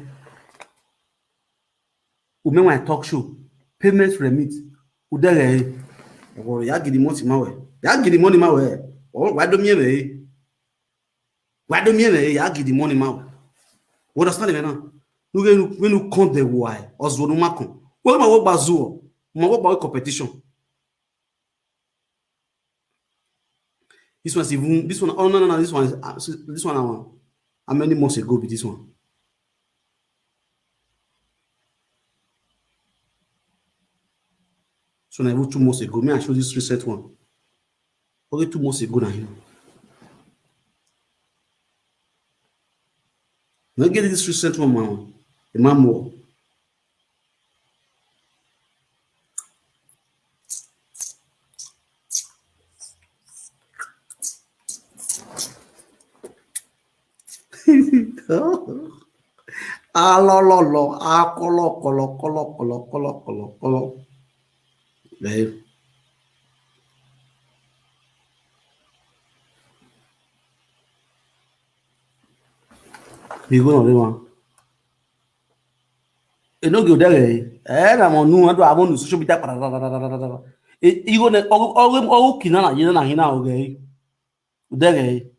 Ume wa talk show. Payment remit. Udere. Ego ya give the money mawe. Ya give the money mawe. Oh, why do me we? Why do me we? Ya give the money mawe. What understand me now? Look when you come the why. Ozo no makon. What ma wo bazuo? Ma wo ba competition. This one is even this one. Oh no no no! This one is uh, this one. Uh, how many months ago be this one? So now even two months ago, me I show this recent one. Okay, two months ago now. You know. Now get this recent one, man. The man more. Alololo, akolo, kolo, kolo, kolo, kolo, kolo, kolo. Eh. Bigo no de wan. E no go there. Eh, na mo nu ado abo nu social media. Igo ne ogu ogu kina na yina na hina oge. Udere.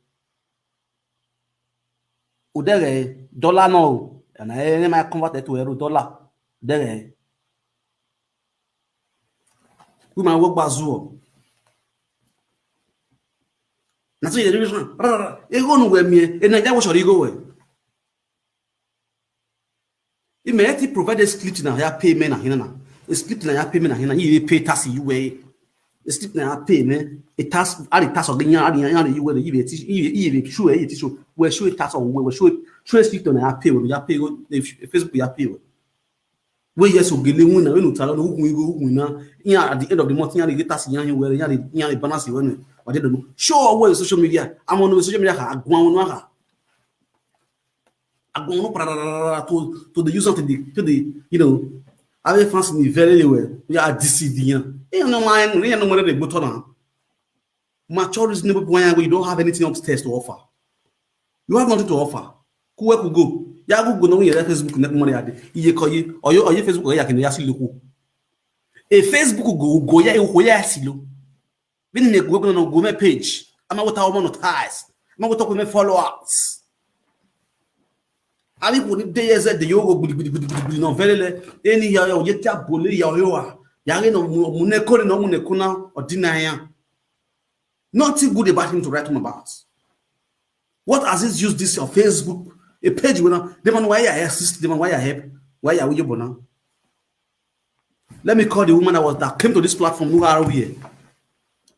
Udere. Dollar no. Na e ma convert to euro, dollar. Udere. Woman work bazuo. Na so you dey reason. Ego no we mi. E na ja wo sori go we. Ime eti provide script na ya pay me na hina na. Script na ya pay me na hina. You pay tax you we. Script na ya pay me. E tax, ari tax oge nya, ari nya, you we you be teach, you be show e teach. We show tax o we show show script na ya pay we ya pay go Facebook ya pay we. We yes ogele win na we no tala no gun igo gun na. Ya at the end of the month ya the tax ya we ya the balance we no. Wa de no. Show we social media. I'm on social media ka agwa won ha. Agbọnrún pararara to to dey use something dey to dey you know have a fancy ni very well. We are deceiving yan. You know my you know more dey gbotọ na. Mature reasonable people yan you don't have anything upstairs to offer. You have nothing to offer. Kuwe ku go. Ya go go no yere Facebook ne mo ya de. Iye ko yi. Oyo oyo Facebook ya kini ya si loko. E Facebook go go ya ko ya si lo. Bini ne gwe no gwe page. Ama wota omo no ties. Ama wota ko me followers. Abi ko ni de yeze de yogo gbidi gbidi gbidi gbidi no velele. Eni ya ya oye ti abole ya oyo wa. Ya re no mu ne ko no mu ne ko na odina ya. Nothing good about him to write home about. What has he used this on Facebook? A page when the man why I assist, the man why I help, why are we bona? Let me call the woman that was that came to this platform who are here.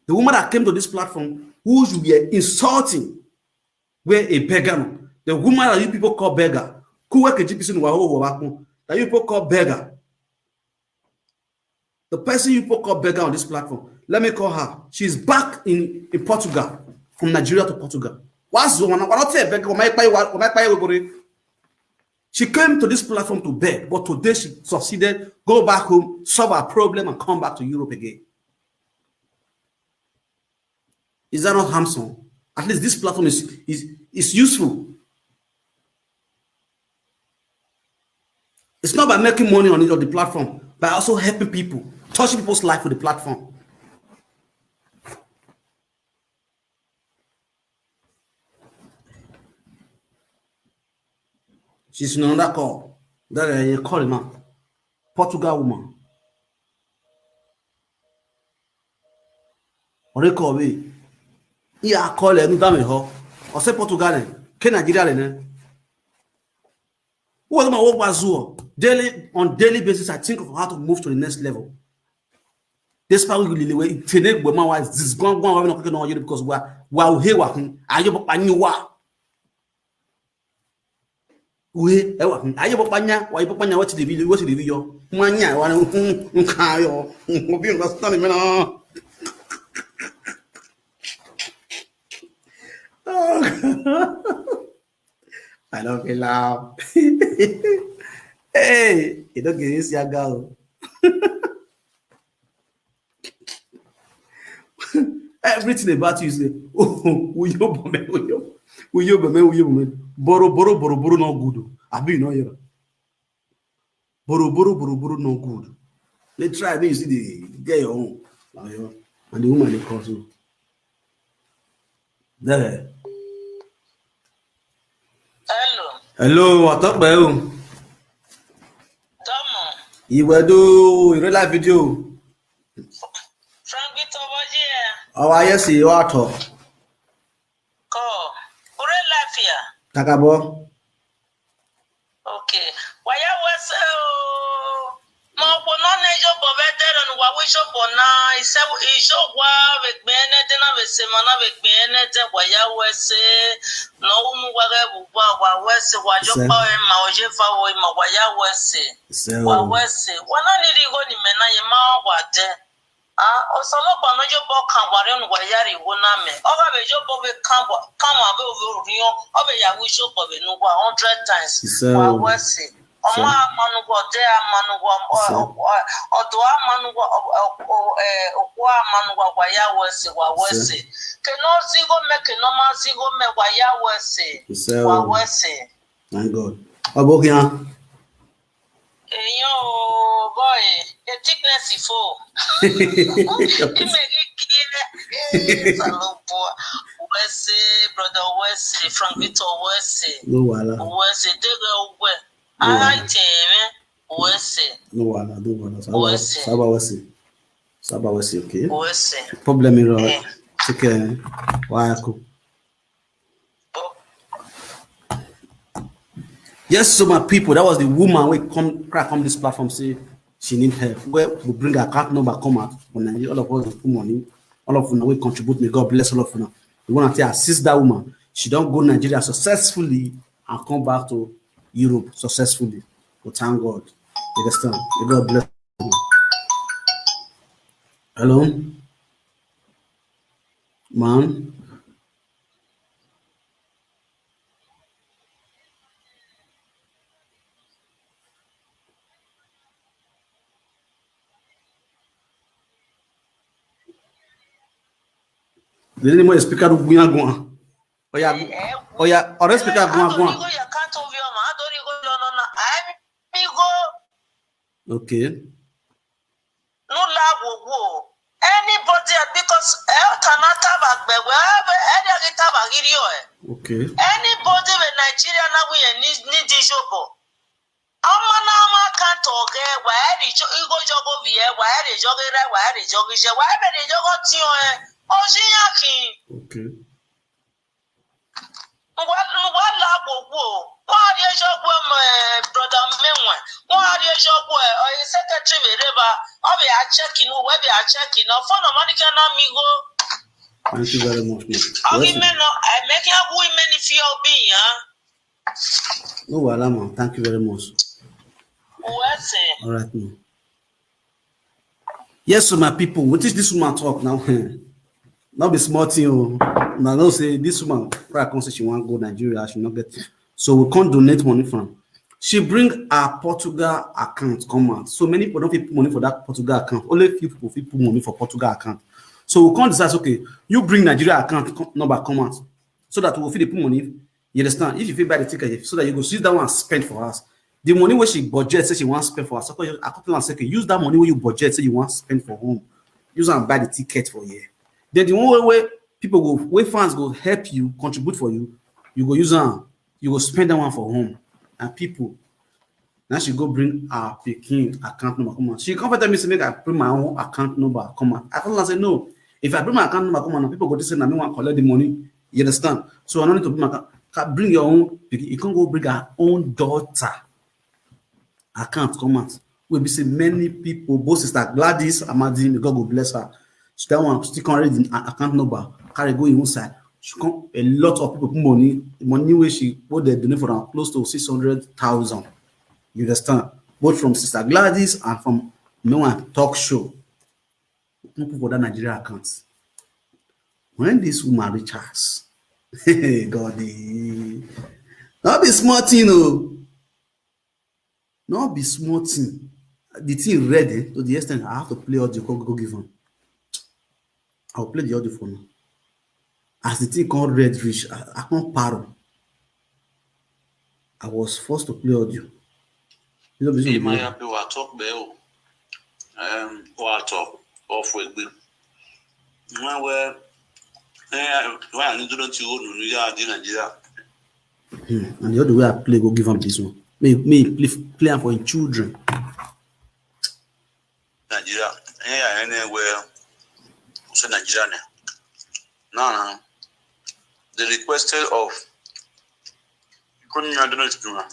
The woman that came to this platform who you were insulting were a beggar. No? The woman that you people call beggar, who work at G P C in Wahowo Wabaku, that you people call beggar. The person you people call beggar on this platform, let me call her. She's back in, in Portugal, from Nigeria to Portugal. What's the one? Why not say beggar? Why, why, why, why, why, She came to this platform to beg, but today she succeeded. Go back home, solve her problem, and come back to Europe again. Is that not handsome? At least this platform is is is useful. It's not by making money on it on the platform, by also helping people, touching people's life with the platform. She's in another call. That uh, you call him up. Portugal woman. Ore call me. Iya call him down me ho. O se Portugal ne. Ke Nigeria ne. What am I work as well? Daily on daily basis, I think of how to move to the next level. Despite we lile we tene gbe ma wa zis gwan gwan wa no keke no yere because wa wa he wa kun ayo pa ni wa. We e wa kun ayo pa nya wa pa nya wa ti de bi wa ti de bi yo. Ma nya wa no nka yo. Obi understand me na. I don't feel loud. Hey, you don't get this young girl. Everything about you is like, oh, uyo bome, uyo, uyo bome, uyo bome. Boro, boro, boro, boro, no good. I be no here. Boro, boro, boro, boro, no good. They try, they see the get your own. And the woman they call you. There. Hello. Hello, what's up, bro? Tomo. You were do real life video. Frank Victor Boji. Oh, I see what talk. Ko. Real life here. Takabo. Okay. Waya wese o. Ma okpo no ne jo bo be de no wa wi jo bo na ise ijo wa be gbe ne de na be se ma na be gbe ne de waya wese. No umu wa ge bu wa wa wese wa jo pa e ma o je fa wo ma waya wese. Wa wese. Wa na ni ri go ni me na ye ma wa de. Ah, osolopa no jo bo kan ware no wayari wo na me. Oga be jo bo be kan wa kan wa be o rion. O be ya wi jo bo be no wa hundred times. Wa wese. Ọmọ amanugo de amanugo ọdọ amanugo ọkọ amanugo wa ya wese wa wese. Ke no zigo me ke no ma zigo me wa ya wese. Wa wese. Thank God. Abokia. Eyan o boy, the thickness is full. Imegi kire. Salopo. Wesley, brother Wesley, Frank Victor Wesley. No wahala. Wesley, they go well. No wahala. I tell you, Wesley. No wahala. No wahala. Saba Wesley. Saba Wesley. Saba Wesley, okay? Wesley. Problem is Eh. right. Take care. Why I cook? Yes, so my people, that was the woman wey come crack on this platform say she need help. Well, we bring her account number come out for Nigeria. All of us put money. All of una wey contribute, may God bless all of una. We want to assist that woman. She don go Nigeria successfully and come back to Europe successfully. But thank God. You understand? May God bless. Hello? Man? Did anyone speak out of Guyan Guan? Oh yeah, oh yeah, or speaker Guan Guan. Adorigo, you can't over your man. Adorigo, no, no, no. I'm Migo. Okay. No love wo. Anybody, because El Kanata Bagbe, wherever any of the Tabagiri, Okay. anybody with Nigeria now we need need this job. Ama na ama kan toge, why the jogo jogo vie, why the jogo re, why the jogo je, why be the jogo tio eh. Oshiyaki. Okay. Ngwa ngwa la gbogbo. Why the jogo my brother Menwa? Why the jogo eh, or his secretary me reba. Obi a checking, we be a checking. No phone no money can amigo. Thank you very much, man. Obi Wesley. men no, I make a women if you be, huh? No wahala, man. Thank you very much. Wesley. All right, man. Yes, so my people, what is this woman talk now? Not be small thing. Oh. Now don't say this woman probably come say she want go Nigeria, she not get. So we can't donate money from. She bring her Portugal account come out. So many people don't fit put money for that Portugal account. Only few people fit put money for Portugal account. So we can't decide, okay, you bring Nigeria account co- number come out so that we fit dey put money. You understand? If you fit buy the ticket, so that you go see that one spend for us. The money where she budget say she wants spend for us. So I come tell am say, okay, use that money where you budget say you want spend for home. Use and buy the ticket for here. Then the one where people go, where fans go help you contribute for you, you go use am. You go spend that one for home and people. Now she go bring her picking account number. Come on, she come tell me say make I bring my own account number. Come on, I tell her say no. If I bring my account number, come on, people go to say na me want collect the money. You understand? So I don't need to bring my account. Can bring your own. You can go bring her own daughter account come out. We be see many people, both sister Gladys Amadi, may God go bless her. She that one still can't read the a- account number. Carry go inside. She come a lot of people put money, money where she what they donate for her close to six hundred thousand. You understand? Both from sister Gladys and from no one talk show. People for that Nigeria account. When this woman reach us, hey God, eh, not be small thing, oh. Not be small thing. The thing read eh, to the extent I have to play audio go, go give him. I'll play the audio for now. As the thing come read reach, I, I can't paro. I was forced to play audio. You know, Bí this máa one- ya pé wàá tọ́ pẹ́ o. Wàá tọ́ ọ̀fọ̀ ẹgbẹ́. Wọ́n wẹ́ wọ́n yà ní dúró tí ó nù ní yára dé Nàìjíríà. Hmm, and the other way I play, go give him this one. Me, me play, play am for him children. Nàìjíríà. Ẹ̀yìn yà ẹni wẹ́ ṣe Nàìjíríà ni. Náà they requested of kó ní adúlọ̀ ti dùn wá.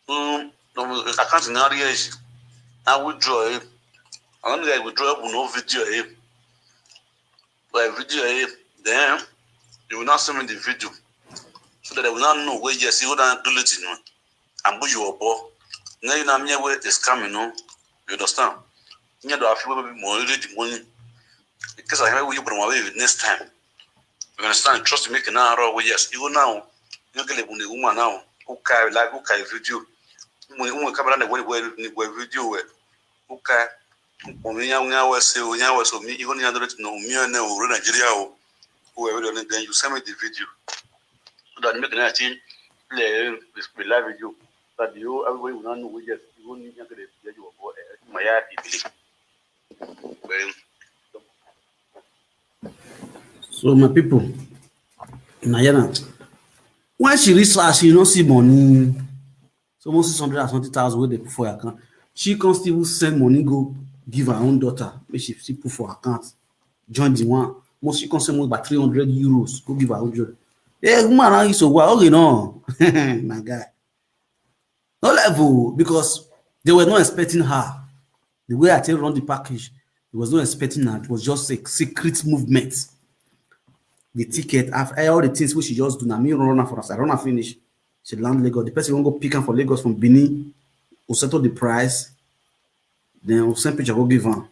Fún àkáǹtì náà rí ẹ̀yìn. Náà withdraw ẹ̀. Àwọn nígbà withdraw ẹ̀ bù ní fídíò ẹ̀. By video ẹ̀. Then you will now send me the video. So that I will now know where yes, you don't do it, you know. And who you are, boy. Now you know me where is coming, no? You understand? You know, I feel maybe more ready money. Because I have you bring away next time. You understand? Trust me, can now yes. You go now. You get a woman now. Who can like who can video. When when camera na when when when video where who can when you when I was say when I was me you only hundred no me and now Nigeria o whoever then you send me the video so that make na change Play, play live video. That you, everybody will not know we just, you won't need to get the video for, eh, my app, you believe. Well, So my people, na here na. When she reach her, she no see money. So almost six hundred and something thousand wey dey put for her account. She come still send money go give her own daughter, make she still put for her account. Join the one. Most she come send money about three hundred euros, go give her own daughter. Eh, woman, how you so well? Okay, no. My guy. No level, because they were not expecting her. The way I take run the package, it was not expecting her. It was just a secret movement. The ticket, after all the things which she just do, now me run her for us. I run her finish. She land Lagos. The person won't go pick her for Lagos from Benin, will settle the price. Then we'll send picture, go give her.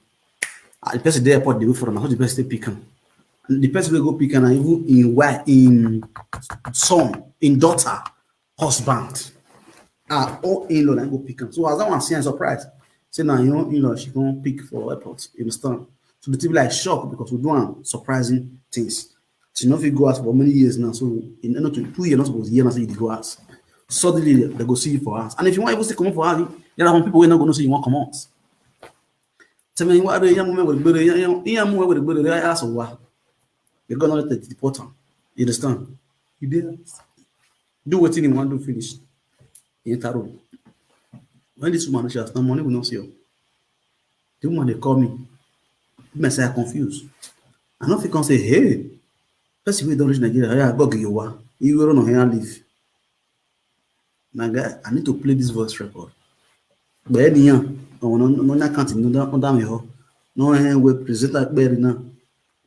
Ah, the person dey airport, they wait for her. How the person take pick her? And the person will go pick her, and even in why in son, in daughter, husband. Ah, all in-law, I go pick her. So as that one see, I'm surprised. Say now your in-law, she gonna pick for airport. You understand? So the people like shock because we do a surprising things. She no fit go house for many years now. So in not two years, not supposed year now, so you go house. Suddenly they go see you for house. And if you want even to come up for house, there are some people who are not gonna see you want come out. Tell me what the young woman will be the young woman will be the house of what? They gonna let the deport her. You understand? You did do what you want to finish. You enter room. When this woman reaches, no money will not see you. The woman they call me. Me say I confused. I no fit come say, hey, person wey don reach Nigeria, yeah, go give you one. You go run on here and leave. My guy, I need to play this voice record. But anyhow, I want no, no, no, can't, no, no, no, no, no, we present like Berry now.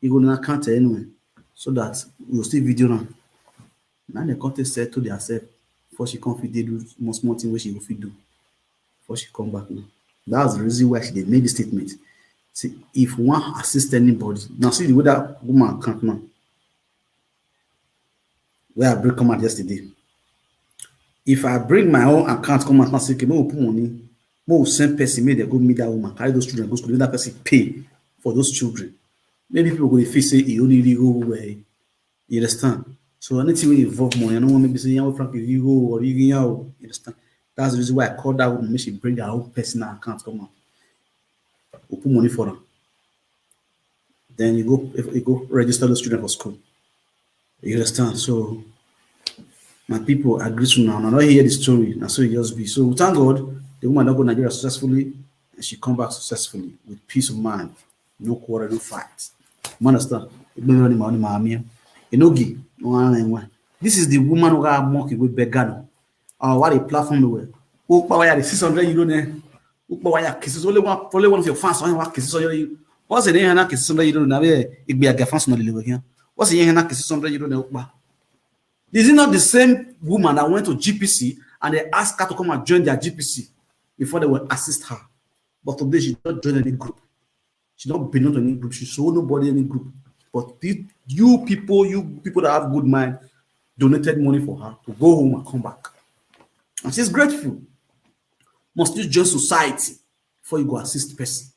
You go now can't anyway, so that we will still video now. Now they come to settle theirself before she come fit dey do small small thing wey she go fit do before she come back now. That's the reason why she dey make the statement. See, if one assist anybody, now see the way that woman can't now. Where I bring come out yesterday. If I bring my own account come out now, say, okay, make we put money, make we send person, make they go meet that woman, carry those children, go school, make that person pay for those children. Maybe people go dey feel say e only really go well. You understand? So anything wey involve money, I no want make be say, yeah, Frank, if you go or you go, you understand? That's the reason why I call that woman, make she bring her own personal account come out. We put money for her. Then you go, if you go register those children for school. You understand? So my people, I agree to now. I don't hear the story. Now so it just be. So we thank God, the woman don't go Nigeria successfully, and she come back successfully with peace of mind. No quarrel, no fight. You understand? Enogi, no one. This is the woman who got monkey with Begano. Uh, what a platform they were. Who power the six hundred euro there? Who power kisses? Only one, only one of your fans on your kisses on you. What's the name? Kisses on you don't know. Igbe aga fans on the level here. What's the name? Kisses on you don't know. Is it not the same woman that went to G P C and they asked her to come and join their G P C before they will assist her? But today she don't join any group. She don't belong to any group. She show nobody any group. But you people, you people that have good mind, donated money for her to go home and come back. And she's grateful. Must you join society before you go assist person?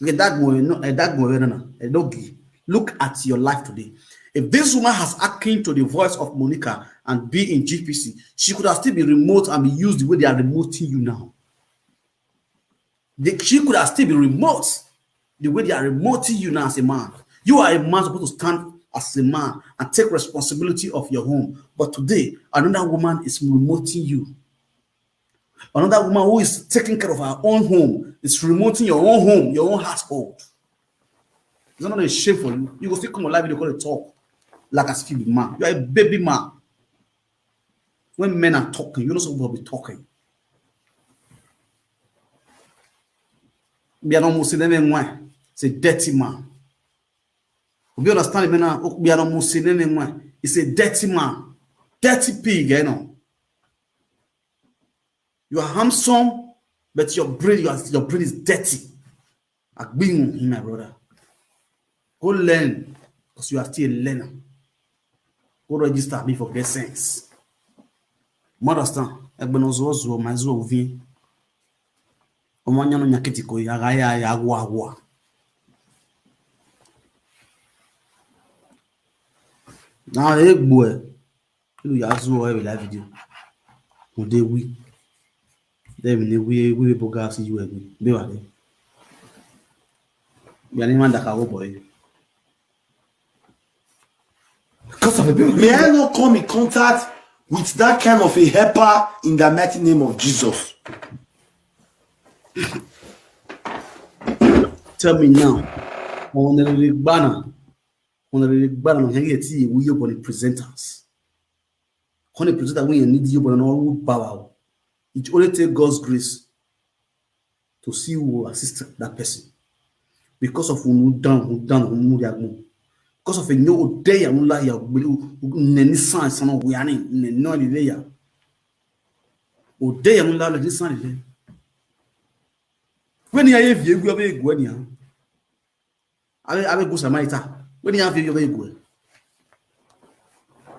Okay, that boy, no, eh, that boy, no, no, eh, no, look at your life today. If this woman has akin to the voice of Monica and be in G P C, she could have still been remote and be used the way they are remoting you now. They, she could have still been remote the way they are remoting you now as a man. You are a man supposed to stand as a man and take responsibility of your home. But today, another woman is remoting you. Another woman who is taking care of her own home is remoting your own home, your own household. Is that not a shame for you? You go still come alive, you go talk like a stupid man. You are a baby man. When men are talking, you're not supposed to be talking. It's a dirty man. You understand me now? It's a dirty man. Dirty pig, you know. You are handsome, but your brain, your, your brain is dirty. Agbingu, my brother. Go learn, because you are still a learner. Go register me for get sense. You understand? Egbenozo, my zo, Omanyano nyakitiko, ya, ya, ya, agwa, agwa. Now, hey, boy. Ilu ya zu o ewe la video. Mo de wi. De mi ni wi wi bo ga si yu e wi. Be wa de. Ya ni man da ka wo boy. Because of the people. May I not come in contact with that kind of a helper in the mighty name of Jesus. Tell me now. Honorary Gbana. Honorary Gbana, no, here ti we you presenters. When a presenter we need you, but no power. It only take God's grace to see who will assist that person. Because of unu down, unu down, unu ya gbo. Because of a new day, unu la ya gbo, ne ni san san we ani, ne no ni le ya. O day, unu la le ni san le. When you have you go be go ni. Abe, abe good Samaritan. When you have you go.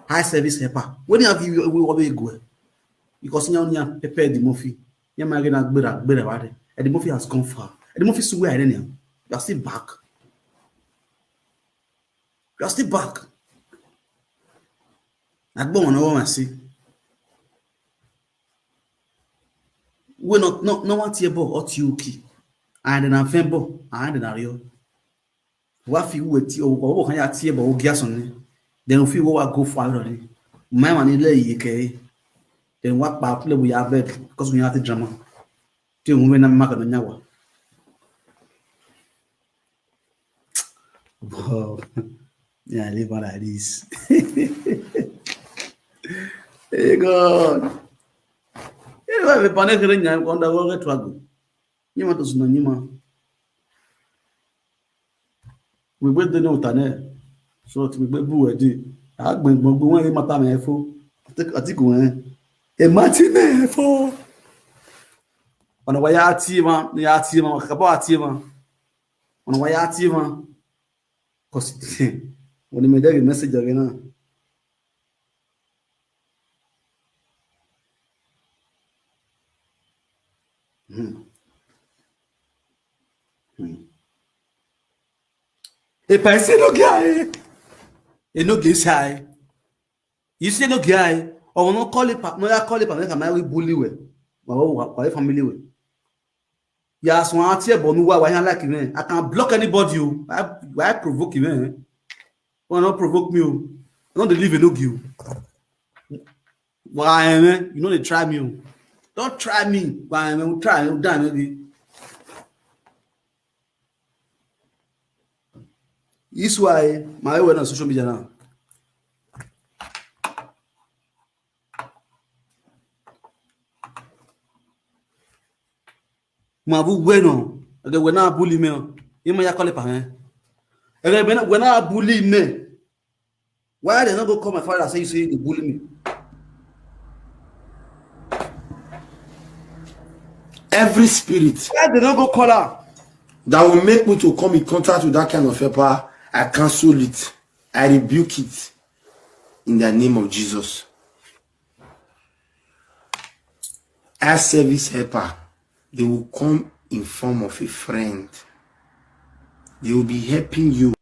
High service helper. When you have you go. Because you know, pepper the Murphy. You might get a better, better, right? And the Murphy has gone far. And the Murphy is where I didn't. You are still back. You are still back. I go on over and see. We not, no, no one tear ball or T O K. And then I'm fan ball. And then I real. Wa fi we ti o ko kan ya tie bo o gia son ni. Then fi we wa go for already. My man ile yi ke. Then wa pa play we ya bed because we have the drama. Ti o we na ma ka na wa. Wow. Yeah, live like this. Hey God. Ebe pano kere nya ko nda wo ke twago. Nyima to suna nyima. Gbegbe de no tane. So ti gbegbe bu e de. A gbe gbon gbon we mata me fo. Ati ko en. E mati me fo. Ona wa ya ti ma, ya ti ma, ka ba ti ma. Ona wa ya ti ma. Cause when me dey message again na. Hmm. Hmm. If I say no guy, e no get shy. You say no guy, or no call it, no call it, make I bully we. My whole family we. Yeah, so I tear bonu why why I like him. I can block anybody. Oh. Why why provoke him? Eh? Why not provoke me? Oh? I don't believe in no give. Why man? You know they try me. Oh. Don't try me. Why man? Try me. Die maybe. This why my way on social media now. Ma bu bueno, ege wena bully me. Ima ya kole pa me. Ege wena wena bully me. Why they not go call my father and say you say you bully me? Every spirit. Why they not go call her? That will make me to come in contact with that kind of helper, I cancel it. I rebuke it in the name of Jesus. As service helper, they will come in form of a friend. They will be helping you.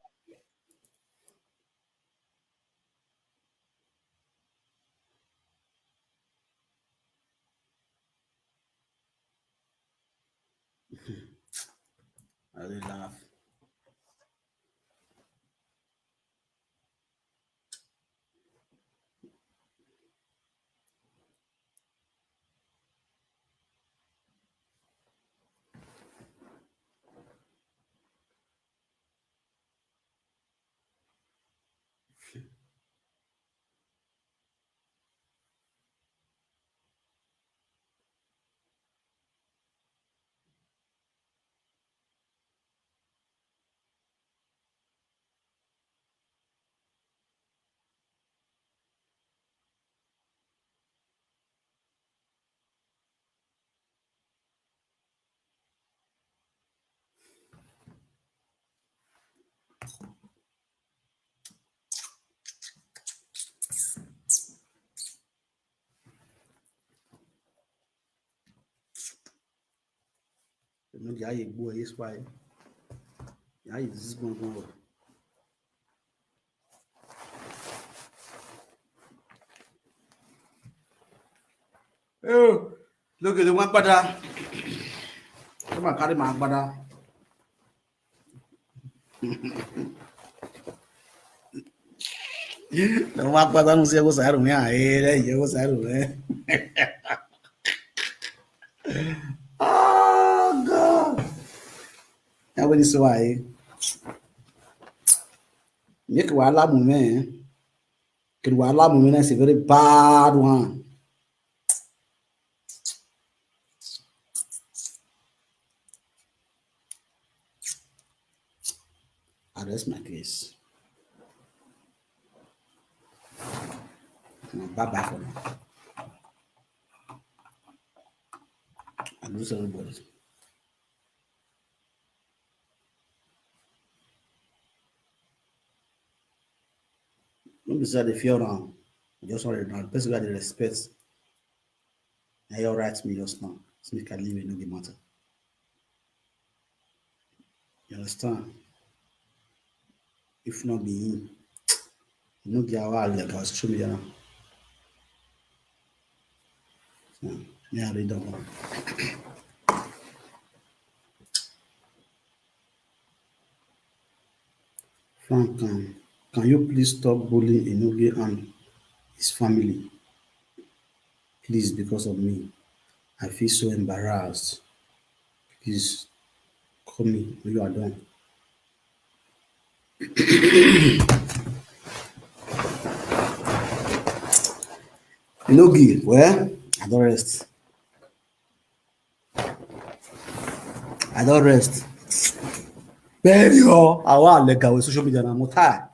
I dey laugh. Eno dia ye gbo ye spa ye. Ya ye zizi gbon gbon. Oh, look at the one brother. Come on, carry my brother. The one brother no say go saru me. Eh, there you go saru me. Oh God. Now when you say why? Make wahala moment. Make wahala moment is a very bad one. I rest my case. Bye bye for now. I lose everybody. Don't be sad if you're wrong. Just want to know. Person got the respect. Now you write me just now. It's make I leave it, no be matter. You understand? If not be him, you know, get our like our social media now. So, yeah, they don't want. Frank, um, can you please stop bullying Enoge and his family? Please, because of me. I feel so embarrassed. Please call me when you are done. Enoge, well, I don't rest. I don't rest. Very hard. I want to let go with social media now. I'm tired.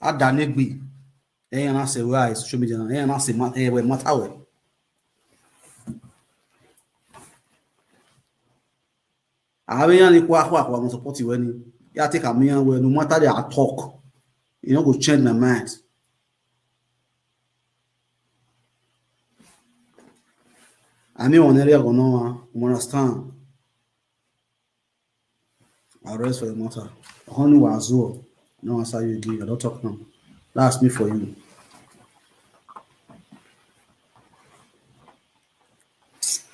Adanegbe. Eh, and I say, where is social media now? Eh, and I say, ma-, eh, well, matter well. I mean, I kwa kwa kwa support you when you take a me well, no matter the talk, you know, go change my mind. I mean, on area go no, you understand. I rest for your matter. Honey was well. No answer you again. I don't talk now. That's me for you.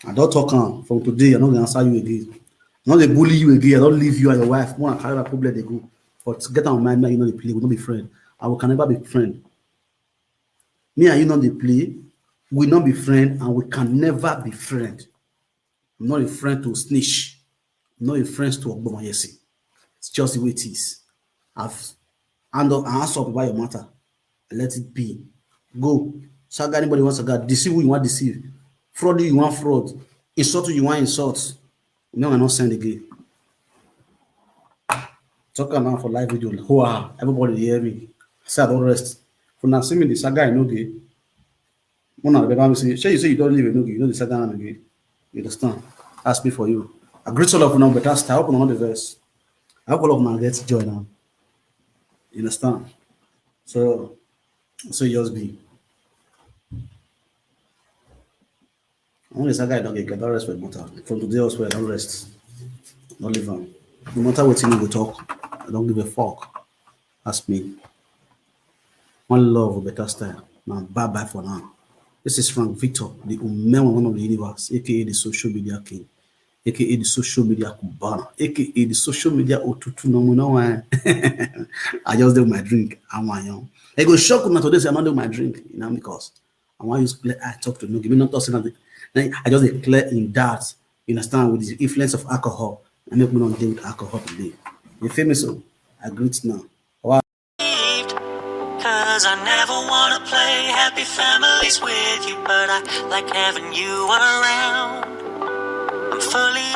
I don't talk now. From today, I don't answer you again. I don't dey bully you again. I don't leave you and your wife. More I carry that problem they go. But get out of mind, you know they play. We not be friend. I will can never be friend. Me and you not dey play. We not be friend, and we can never be friend. I'm not a friend to snitch. I'm not a friend to Ogbomayesi. It's just the way it is. I've handled and answered about your matter. Let it be. Go. Saga anybody wants to go. Deceive who you want deceive. Fraud who you want fraud. Insult who you want insult. No, I not send again. Talk am now for live video. Hoa, everybody dey hear me. I say I don't rest. For now, see me the saga Enoge. When I remember me say, shey you say you don't leave Enoge, you know the saga again. You understand? Ask me for you. I greet all of you now, but I hope you know the verse. I hope all of you get joy now. You understand? So, so it just be. I want this guy don't get, get rest for matter. From today also, I don't rest. Don't leave him. No matter what you will talk, I don't give a fuck. Ask me. One love, a better style. Now, bye bye for now. This is Frank Victor, the Umewa, one of the universe, A K A the social media king, A K A the social media Cubana, A K A the social media Otutu. No, no, eh. I just do my drink. I'm my young. I go shock una today say I don't do my drink, you know, because I want use clear eye talk to no give me not talk say nothing. Then I just dey clear in that, you understand, with the influence of alcohol. I make me not deal with alcohol today. You feel me? So I greet now. Cause I never wanna play happy families with you, but I like having you around. I'm fully